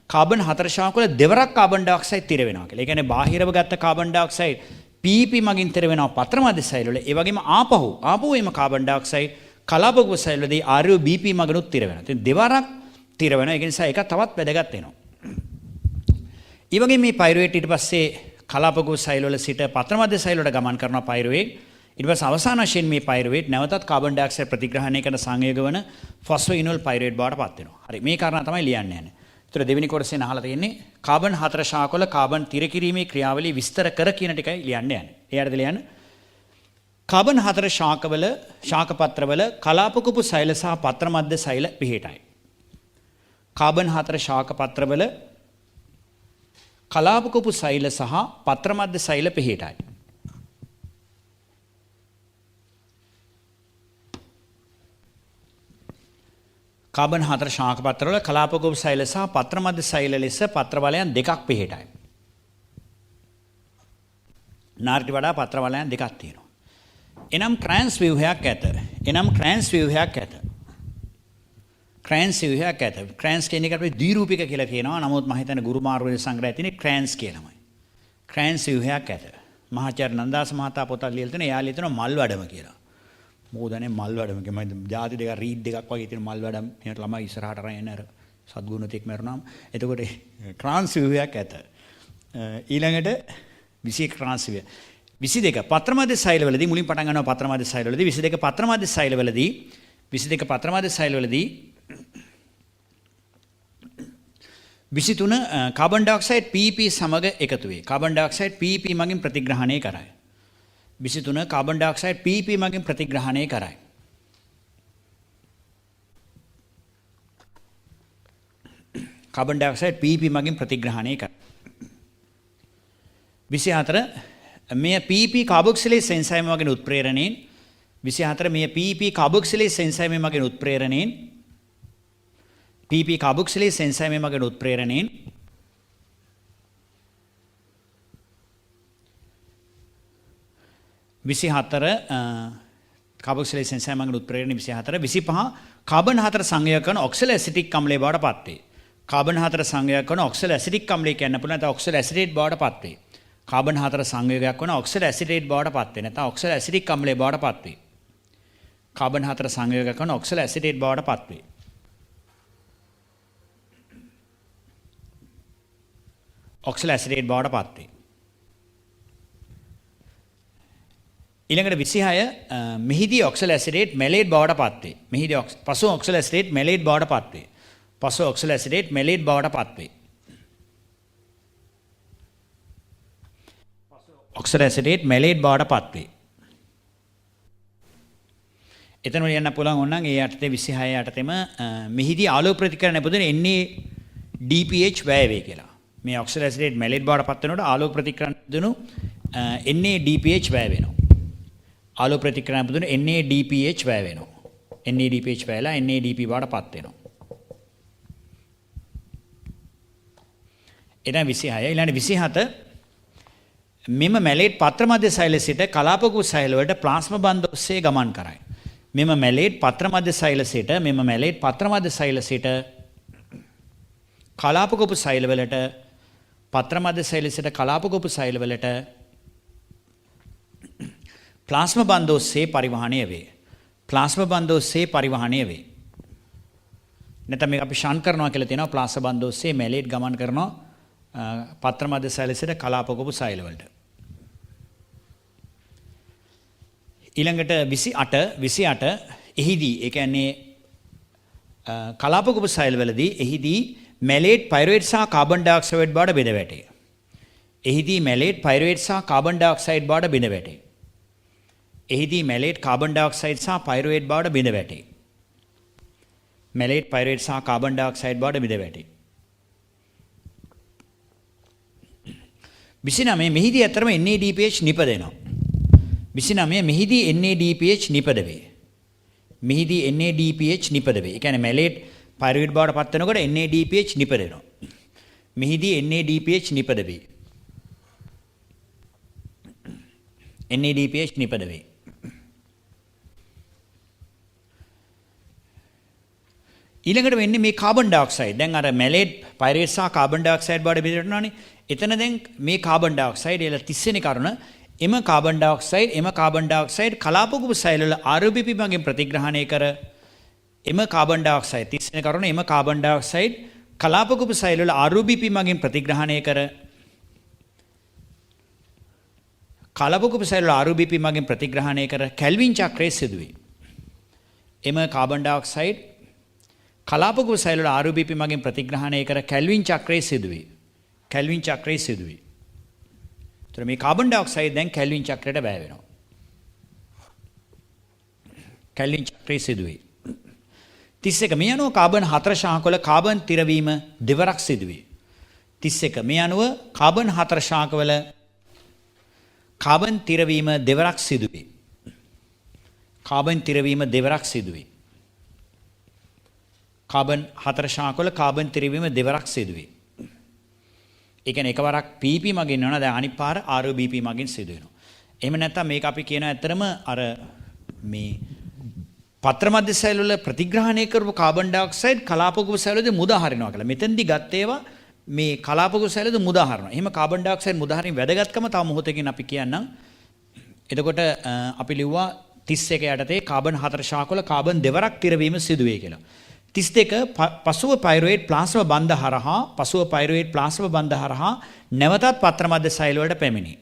කාබන් හතර ශාක වල දෙවරක් කාබන් ඩයොක්සයිඩ් තිර වෙනවා කියලා. ඒ කියන්නේ බාහිරව ගත්ත කාබන් ඩයොක්සයිඩ් PEP මගින් තිර වෙනවා පත්‍ර මධ්‍ය සෛල වල. ඒ වගේම ආපහු ආපහු එම කාබන් ඩයොක්සයිඩ් කලාප කුප්පු සෛල වලදී RUBP මගිනුත් තිර වෙනවා. ඉතින් දෙවරක් තිර වෙනවා. ඒක නිසා ඒක තවත් වැදගත් වෙනවා. ඒ වගේම මේ පයිරුවේට් ඊට පස්සේ කලාප කුප්පු සෛල වල සිට පත්‍ර මධ්‍ය සෛල වලට ගමන් කරනවා පයිරුවේට්. ඊට පස්සේ අවසාන වශයෙන් මේ පයිරුවේට් නැවතත් කාබන් ඩයොක්සයිඩ් ප්‍රතිග්‍රහණය කරන සංයෝග වන ෆොස්ෆෝඉනෝල් පයිරුවේට් බවට පත් වෙනවා. හරි, මේ කාරණා තමයි ලියන්න යන්නේ. ඒතර දෙවෙනි කොටසෙන් අහලා තියෙන්නේ කාබන් හතර ශාක වල කාබන් තිර කිරීමේ ක්‍රියාවලිය විස්තර කර කියන ටිකයි ලියන්න යන්නේ. ඒ අර්ථය ලියන්න. කාබන් හතර ශාකවල ශාක පත්‍රවල කලාප කුප්පු සෛල සහ පත්‍ර මධ්‍ය සෛල පිහිටයි. කාබන් හතර ශාක පත්‍රවල කලාප කුප්පු සෛල සහ පත්‍ර මධ්‍ය සෛල පිහිටයි. කාබන් හතර ශාක පත්‍රවල කලාප කුප්පු සෛල සහ පත්‍ර මධ්‍ය සෛල ලෙස පත්‍ර වලයන් දෙකක් පිහිටයි. නාරිට වඩා පත්‍ර වලයන් දෙකක් තියෙනවා. එනම් ක්‍රෑන්ස් ව්‍යුහයක් ඇත. එනම් ක්‍රෑන්ස් ව්‍යුහයක් ඇත. ක්‍රෑන්ස් ව්‍යුහයක් ඇත. ක්‍රෑන්ස් කියන එක අපි ද්විරූපික කියලා කියනවා. නමුත් මම හිතන්නේ ගුරු මාර්ගයේ සංග්‍රහය තියෙන්නේ ක්‍රෑන්ස් කියලාමයි. ක්‍රෑන්ස් ව්‍යුහයක් ඇත. මහාචාර්ය නන්දාස මහතා පොතක් ලියලා තියෙනවා. එයා ලියලා තියෙනවා මල් වඩම කියලා. මොකද අනේ මල් වඩම කියලා මම හිතුවා ජාති දෙකක් රීත් දෙකක් වගේ තියෙන මල් වඩම් එහෙනම් ළමයි ඉස්සරහට අරන් එන අර සද්ගුණතෙක් මැරුණාම. එතකොට ක්‍රාන්ස් ව්‍යුහයක් ඇත. ඊළඟට 21 ක්‍රාන්ස් ව්‍යුහය. 22 පත්‍ර මධ්‍ය සෛලවලදී මුලින් පටන් ගන්නවා පත්‍ර මධ්‍ය සෛලවලදී 22 පත්‍ර මධ්‍ය සෛලවලදී 22 පත්‍ර මධ්‍ය සෛලවලදී 23 කාබන් ඩයොක්සයිඩ් PEP සමග එකතු වේ. කාබන් ඩයොක්සයිඩ් PEP මගින් ප්‍රතිග්‍රහණය කරයි. 23 කාබන් ඩයොක්සයිඩ් PEP මගින් ප්‍රතිග්‍රහණය කරයි. කාබන් ඩයොක්සයිඩ් PEP මගින් ප්‍රතිග්‍රහණය කරයි. 24 මෙය PEP කාබොක්සිලේස් එන්සයිම මගින් උත්ප්‍රේරණයෙන් 24 මෙය PEP කාබොක්සිලේස් එන්සයිම මගින් උත්ප්‍රේරණයෙන් PEP කාබොක්සිලේස් එන්සයිම මගින් උත්ප්‍රේරණයෙන් 24 කාබොක්සිලේස් එන්සයිම මගින් උත්ප්‍රේරණය 24 25 කාබන් හතර සංයෝග කරන ඔක්සල ඇසිටික් අම්ලය බවට පත් වේ. කාබන් හතර සංයෝග කරන ඔක්සල ඇසිටික් අම්ලය කියන්න පුළුවන් නැත්නම් ඔක්සල ඇසිටේට් බවට පත් වේ. කාබන් හතර සංයෝගයක් වන ඔක්සල ඇසිටේට් බවට පත් වේ. නැත්නම් ඔක්සල ඇසිටික් අම්ලය බවට පත් වේ. කාබන් හතර සංයෝගයක් වන ඔක්සල ඇසිටේට් බවට පත් වේ. ඔක්සල ඇසිටේට් බවට පත් වේ. ඊළඟට 26 මෙහිදී ඔක්සල ඇසිටේට් මැලේට් බවට පත් වේ. මෙහිදී පසු ඔක්සල ඇසිටේට් මැලේට් බවට පත් වේ. පසු ඔක්සල ඇසිටේට් මැලේට් බවට පත් වේ. ඔක්සල ඇසිටේට් මැලේට් බවට පත් වේ. එතන ලියන්න පුළුවන් ඕනනම් ඒ යටතේ 26 යටතේම මෙහිදී ආලෝක ප්‍රතිකරණ නිපදවන NADPH වැය වේ කියලා. මේ ඔක්සල ඇසිටේට් මැලේට් බවට පත් වෙනකොට ආලෝක ප්‍රතිකරණ නිපදවනු NADPH වැය වෙනවා. ආලෝක ප්‍රතික්‍රියා නිපදවන NADPH වැය වෙනවා. NADPH වැයලා NADP බවට පත් වෙනවා. එතන 26 ඊළඟ 27 මෙම මැලේට් පත්‍ර මධ්‍ය සෛල සිට කලාප කුප්පු සෛල වලට ප්ලාස්ම බන්ධ ඔස්සේ ගමන් කරයි. මෙම මැලේට් පත්‍ර මධ්‍ය සෛල සිට මෙම මැලේට් පත්‍ර මධ්‍ය සෛල සිට කලාප කුප්පු සෛල වලට පත්‍ර මධ්‍ය සෛල සිට කලාප කුප්පු සෛල වලට ප්ලාස්ම බන්ධ ඔස්සේ පරිවහනය වේ. ප්ලාස්ම බන්ධ ඔස්සේ පරිවහනය වේ. නැත්නම් මේක අපි ෂන්ට් කරනවා කියලා තියෙනවා. ප්ලාස්ම බන්ධ ඔස්සේ මැලේට් ගමන් කරනවා පත්‍ර මධ්‍ය සෛල සිට කලාප කුප්පු සෛල වලට. ඊළඟට 28 එහිදී ඒ කියන්නේ කලාප කුප්පු සෛල වලදී එහිදී මැලේට් පයිරුවේට් සහ කාබන් ඩයොක්සයිඩ් බවට බෙද වැටේ. එහිදී මැලේට් පයිරුවේට් සහ කාබන් ඩයොක්සයිඩ් බවට බෙද වැටේ. එහිදී මැලේට් කාබන් ඩයොක්සයිඩ් සහ පයිරුවේට් බවට බිඳ වැටේ. මැලේට් පයිරුවේට් සහ කාබන් ඩයොක්සයිඩ් බවට බිඳ වැටේ. 29 මෙහිදී ඇත්තටම NADPH නිපදෙනවා. 29 මෙහිදී NADPH නිපද වේ. මෙහිදී NADPH නිපද වේ. ඒ කියන්නේ මැලේට් පයිරුවේට් බවට පත් වෙනකොට NADPH නිපදෙනවා. මෙහිදී NADPH නිපද වේ. NADPH නිපද වේ. ඊළඟට වෙන්නේ මේ කාබන් ඩයොක්සයිඩ්. දැන් අර මැලේට් පයිරුවේට් සහ කාබන් ඩයොක්සයිඩ් බවට බෙදෙනවානේ. එතන දැන් මේ කාබන් ඩයොක්සයිඩ් එල 30 වෙනි කරුණ එම කාබන් ඩයොක්සයිඩ් එම කාබන් ඩයොක්සයිඩ් කලාප කුප්පු සෛල වල RuBP මගින් ප්‍රතිග්‍රහණය කර එම කාබන් ඩයොක්සයිඩ් 30 වෙනි කරුණ එම කාබන් ඩයොක්සයිඩ් කලාප කුප්පු සෛල වල RuBP මගින් ප්‍රතිග්‍රහණය කර කලාප කුප්පු සෛල වල RuBP මගින් ප්‍රතිග්‍රහණය කර කැල්වින් චක්‍රයේ සිදුවේ. එම කාබන් ඩයොක්සයිඩ් කලාප කුප්පු සෛල වල RuBP මගින් ප්‍රතිග්‍රහණය කර කැල්වින් චක්‍රයේ සිදුවේ. කැල්වින් චක්‍රයේ සිදුවේ. ඒතර මේ කාබන් ඩයොක්සයිඩ් දැන් කැල්වින් චක්‍රයට වැය වෙනවා. කැල්වින් චක්‍රයේ සිදුවේ. 31 මේ අනුව කාබන් 4 ශාකවල කාබන් තිරවීම දෙවරක් සිදුවේ. 31 මේ අනුව කාබන් 4 ශාකවල කාබන් තිරවීම දෙවරක් සිදුවේ. කාබන් තිරවීම දෙවරක් සිදුවේ. කාබන් 4 ශාකවල කාබන් තිරවීම දෙවරක් සිදුවේ. ඒ කියන්නේ එකවරක් PP මගින් වෙනවා, දැන් අනිත් පාර RuBP මගින් සිදු වෙනවා. එහෙම නැත්නම් මේක අපි කියන ඇත්තටම අර මේ පත්‍ර මධ්‍ය සෛල වල ප්‍රතිග්‍රහණය කරපු කාබන් ඩයොක්සයිඩ් කලාප කුප්පු සෛල වලදී මුදා හරිනවා කියලා. මෙතෙන්දි ගත්ත ඒවා මේ කලාප කුප්පු සෛල වලදී මුදා හරිනවා. එහෙම කාබන් ඩයොක්සයිඩ් මුදා හරීම වැදගත්කම තව මොහොතකින් අපි කියන්නම්. එතකොට අපි ලිව්වා 31 යටතේ කාබන් 4 ශාකවල කාබන් දෙවරක් තිරවීම සිදුවේ කියලා. 32 පසුව පයිරුවේට් ප්ලාස්මා බන්ධ හරහා පසුව පයිරුවේට් ප්ලාස්මා බන්ධ හරහා නැවතත් පත්‍ර මධ්‍ය සෛල වලට පැමිණි.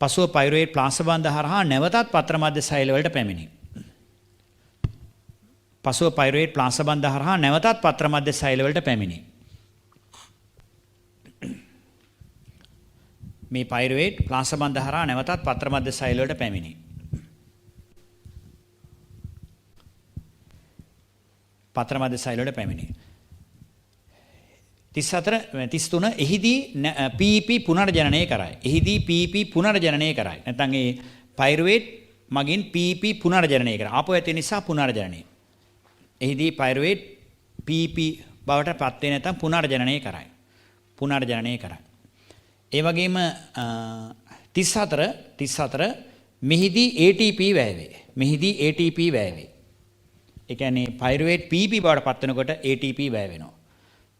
පසුව පයිරුවේට් ප්ලාස්මා බන්ධ හරහා නැවතත් පත්‍ර මධ්‍ය සෛල වලට පැමිණි. පසුව පයිරුවේට් ප්ලාස්මා බන්ධ හරහා නැවතත් පත්‍ර මධ්‍ය සෛල වලට පැමිණි. මේ පයිරුවේට් ප්ලාස්මා බන්ධ හරහා නැවතත් පත්‍ර මධ්‍ය සෛල වලට පැමිණි. පත්‍ර මධ්‍ය සෛල වලට පැමිණි. 34 33 එහිදී PEP පුනර්ජනනය කරයි. එහිදී PEP පුනර්ජනනය කරයි. නැත්නම් ඒ පයිරුවේට් මගින් PEP පුනර්ජනනය කරයි. ආපහු ඇති නිසා පුනර්ජනනය. එහිදී පයිරුවේට් PEP බවට පත් වෙ නැත්නම් පුනර්ජනනය කරයි. පුනර්ජනනය කරයි. ඒ වගේම 34 මෙහිදී ATP වැය වේ. මෙහිදී ATP වැය වේ. ඒ කියන්නේ පයිරුවේට් PEP බවට පත් වෙනකොට ATP වැය වෙනවා.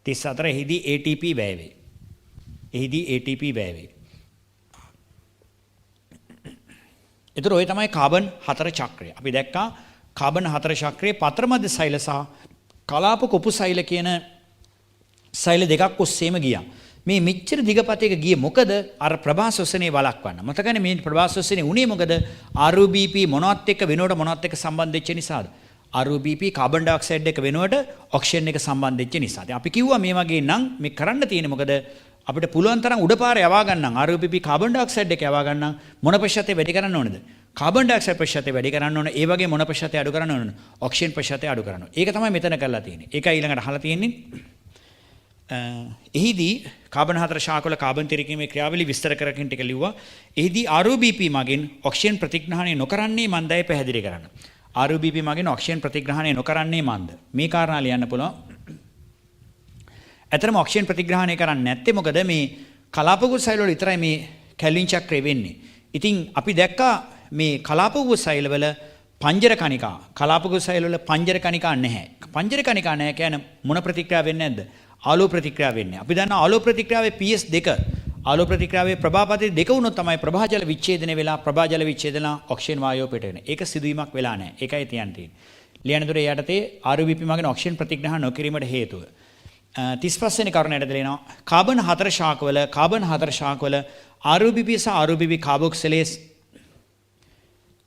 34 එහිදී ATP වැය වේ. එහිදී ATP වැය වේ. ඒතර ඔය තමයි කාබන් 4 චක්‍රය. අපි දැක්කා කාබන් 4 චක්‍රයේ පත්‍ර මධ්‍ය සෛල සහ කලාප කොපු සෛල කියන සෛල දෙකක් ඔස්සේම ගියා. මේ මෙච්චර දිගපතේක ගියේ මොකද? අර ප්‍රභා ශ්වසනය වළක්වන්න. මතකනේ මේ ප්‍රභා ශ්වසනය උනේ මොකද? RuBP මොනවත් එක්ක වෙනුවට මොනවත් එක්ක සම්බන්ධ වෙච්ච නිසාද? RuBP carbon dioxide එක වෙනුවට ඔක්සිජන් එක සම්බන්ධ වෙච්ච නිසා. ඉතින් අපි කිව්වා මේ වගේ නම් මේ කරන්න තියෙන්නේ මොකද? අපිට පුළුවන් තරම් උඩ පාර යවා ගන්නම් RuBP carbon dioxide එක යවා ගන්නම් මොන ප්‍රතිශතය වැඩි කරන්න ඕනද? කාබන් ඩයොක්සයිඩ් ප්‍රතිශතය වැඩි කරන්න ඕන. ඒ වගේ මොන ප්‍රතිශතය අඩු කරන්න ඕනද? ඔක්සිජන් ප්‍රතිශතය අඩු කරන්න ඕන. ඒක තමයි මෙතන කරලා තියෙන්නේ. ඒකයි ඊළඟට අහලා තියෙන්නේ. එහිදී කාබන් 4 ශාකවල කාබන් තිරකීමේ ක්‍රියාවලිය විස්තර කරකින් ටික ලිව්වා. එහිදී RuBP මගින් ඔක්සිජන් ප්‍රතිග්‍රහණය නොකරන්නේ මන්දයි පැහැදිලි කරන්න. RuBP මගින් ඔක්සිජන් ප්‍රතිග්‍රහණය නොකරන්නේ මන්ද? මේ කාරණා ලියන්න පුළුවන්. ඇත්තටම ඔක්සිජන් ප්‍රතිග්‍රහණය කරන්නේ නැත්තේ මොකද? මේ කලාප සෛල වල විතරයි මේ කැල්වින් චක්‍රය වෙන්නේ. ඉතින් අපි දැක්කා මේ කලාප සෛල වල පංජර කණිකා, කලාප සෛල වල පංජර කණිකා නැහැ. පංජර කණිකා නැහැ කියන්නේ මොන ප්‍රතික්‍රියාව වෙන්නේ නැද්ද? ආලෝක ප්‍රතික්‍රියාව වෙන්නේ. අපි දන්නවා ආලෝක ප්‍රතික්‍රියාවේ PS2 ආලෝක ප්‍රතික්‍රියාවේ ප්‍රභාපතේ දෙක වුණොත් තමයි ප්‍රභාජල විච්ඡේදනය වෙලා ප්‍රභාජල විච්ඡේදන ඔක්සිජන් වායුව පිට වෙන්නේ. ඒක සිදුවීමක් වෙලා නැහැ. ඒකයි තියන්න තියෙන්නේ. ලියන දුර යටතේ RuBP මගින් ඔක්සිජන් ප්‍රතිග්‍රහණ නොකිරීමට හේතුව. 35 වෙනි කරුණ යටතේ ලියනවා කාබන් 4 ශාකවල කාබන් 4 ශාකවල RuBP සහ RuBP කාබොක්සිලේස්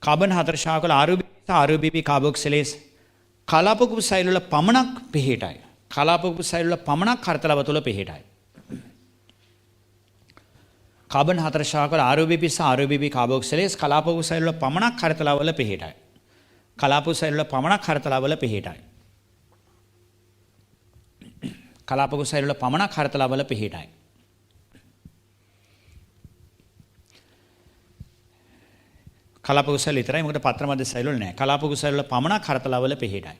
කාබන් 4 ශාකවල RuBP සහ RuBP කාබොක්සිලේස් කලාප කුප්පු සෛල වල පමණක් පිහිටයි. කලාප කුප්පු සෛල වල පමණක් හර්තලව තුල පිහිටයි. කාබන් 4 ශාකවල RuBP සහ RuBP කාබොක්සිලේස් කලාප කුප්පු සෛල වල පමණක් හර්තලව වල පිහිටයි. කලාප කුප්පු සෛල වල පමණක් හර්තලව වල පිහිටයි. කලාප කුප්පු සෛල වල පමණක් හර්තලව වල පිහිටයි. කලාප කුප්පු සෛල විතරයි, මොකද පත්‍ර මධ්‍ය සෛල වල නෑ. කලාප කුප්පු සෛල වල පමණක් හර්තලව වල පිහිටයි.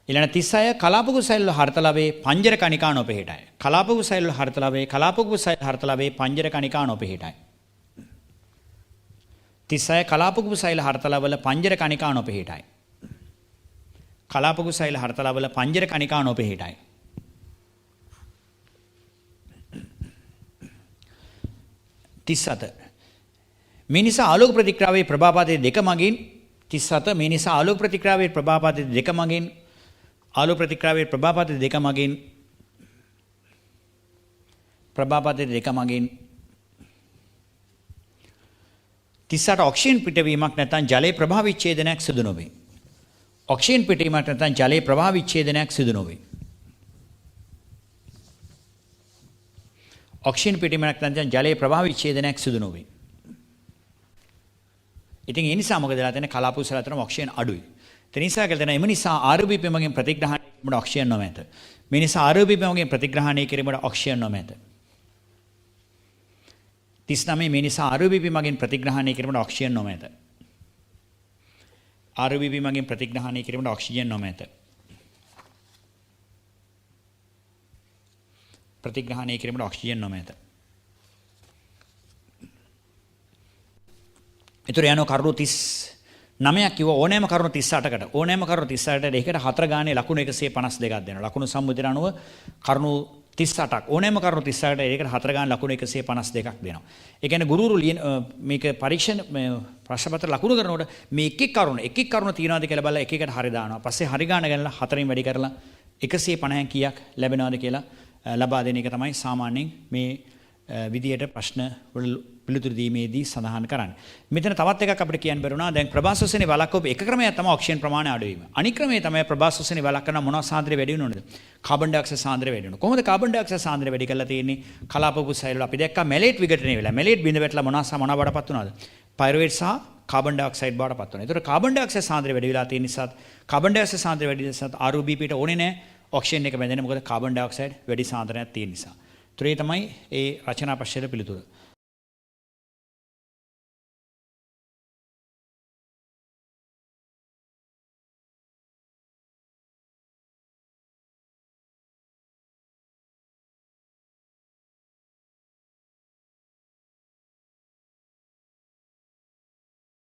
ඊළඟ 36 කලාප කුප්පු සෛල වල හර්තලවේ පංජර කණිකා නොපිහිටයි. කලාප කුප්පු සෛල වල හර්තලවේ කලාප කුප්පු සෛල හර්තලවේ පංජර කණිකා නොපිහිටයි. 36 කලාප කුප්පු සෛල හර්තලව වල පංජර කණිකා නොපිහිටයි. කලාප කුප්පු සෛල හර්තලව වල පංජර කණිකා නොපිහිටයි. 37. මේ නිසා ආලෝක ප්‍රතික්‍රියාවේ ප්‍රභාපාතය දෙක මගින් 37 මේ නිසා ආලෝක ප්‍රතික්‍රියාවේ ප්‍රභාපාතය දෙක මගින් ආලෝක ප්‍රතික්‍රියාවේ ප්‍රභාපාතය දෙක මගින් ප්‍රභාපාතය දෙක මගින් 38 ඔක්සිජන් පිටවීමක් නැත්නම් ජලයේ ප්‍රභා විච්ඡේදනයක් සිදු නොවේ. ඔක්සිජන් පිටවීමක් නැත්නම් ජලයේ ප්‍රභා විච්ඡේදනයක් සිදු නොවේ. ඔක්සිජන් පිටවීමක් නැත්නම් ජලයේ ප්‍රභා විච්ඡේදනයක් සිදු නොවේ. ඉතින් ඒ නිසා මොකද වෙලා තියෙන්නේ? කලාප උසල අතරම ඔක්සිජන් අඩුයි. ඒ නිසා කියලා දෙන එම නිසා RBP මගින් ප්‍රතිග්‍රහණය කිරීමට ඔක්සිජන් නොමැත. මේ නිසා RBP මගින් ප්‍රතිග්‍රහණය කිරීමට ඔක්සිජන් නොමැත. 39 මේ නිසා RBP මගින් ප්‍රතිග්‍රහණය කිරීමට ඔක්සිජන් නොමැත. RBP මගින් ප්‍රතිග්‍රහණය කිරීමට ඔක්සිජන් නොමැත. ප්‍රතිග්‍රහණය කිරීමට ඔක්සිජන් නොමැත. ඒතර යනවා කරුණු 39ක් කිව්ව ඕනෑම කරුණු 38කට ඕනෑම කරුණු 38කට ඒකට හතර ගානේ ලකුණු 152ක් දෙනවා. ලකුණු සම්මුතිය අනුව කරුණු 38ක් ඕනෑම කරුණු 38කට ඒකට හතර ගානේ ලකුණු 152ක් දෙනවා. ඒ කියන්නේ ගුරුවරු ලියන මේක පරීක්ෂණ මේ ප්‍රශ්න පත්‍ර ලකුණු කරනකොට මේ එක එක කරුණ එක එක කරුණ තියනවාද කියලා බලලා එක එකට හරි දානවා. පස්සේ හරි ගාන ගණලා හතරෙන් වැඩි කරලා 150න් කීයක් ලැබෙනවද කියලා ලබා දෙන එක තමයි සාමාන්‍යයෙන් මේ විදියට ප්‍රශ්න වල පිළිතුරු දීමේදී සඳහන් කරන්නේ. මෙතන තවත් එකක් අපිට කියන්න බැරි වුණා. දැන් ප්‍රභා ශ්වසනය වළක්වපු එක ක්‍රමයක් තමයි ඔක්සිජන් ප්‍රමාණය අඩු වීම. අනික් ක්‍රමය තමයි ප්‍රභා ශ්වසනය වළක්වන මොනවා සාන්ද්‍රය වැඩි වෙනවද? කාබන් ඩයොක්සයිඩ් සාන්ද්‍රය වැඩි වෙනවා. කොහොමද කාබන් ඩයොක්සයිඩ් සාන්ද්‍රය වැඩි කරලා තියෙන්නේ? කලාප පුසයිල් වල අපි දැක්කා මැලේට් විඝටනය වෙලා. මැලේට් බිඳ වැටලා මොනවා සහ මොනවා බවට පත් වුණාද? පයිරුවේට් සහ කාබන් ඩයොක්සයිඩ් බවට පත් වුණා. ඒතර කාබන් ඩයොක්සයිඩ් සාන්ද්‍රය වැඩි වෙලා තියෙන නිසා කාබන් ඩයොක්සයිඩ් සාන්ද්‍රය වැඩි නිසා RuBP ට ඕනේ නෑ ඔක්සිජන් එක බැඳෙන්නේ. මොකද කාබන් ඩයොක්සයිඩ් වැඩි සාන්ද්‍රයක් තියෙන නිසා. ඒතර ඒ තමයි ඒ රචනා ප්‍රශ්නෙට පිළිතුර.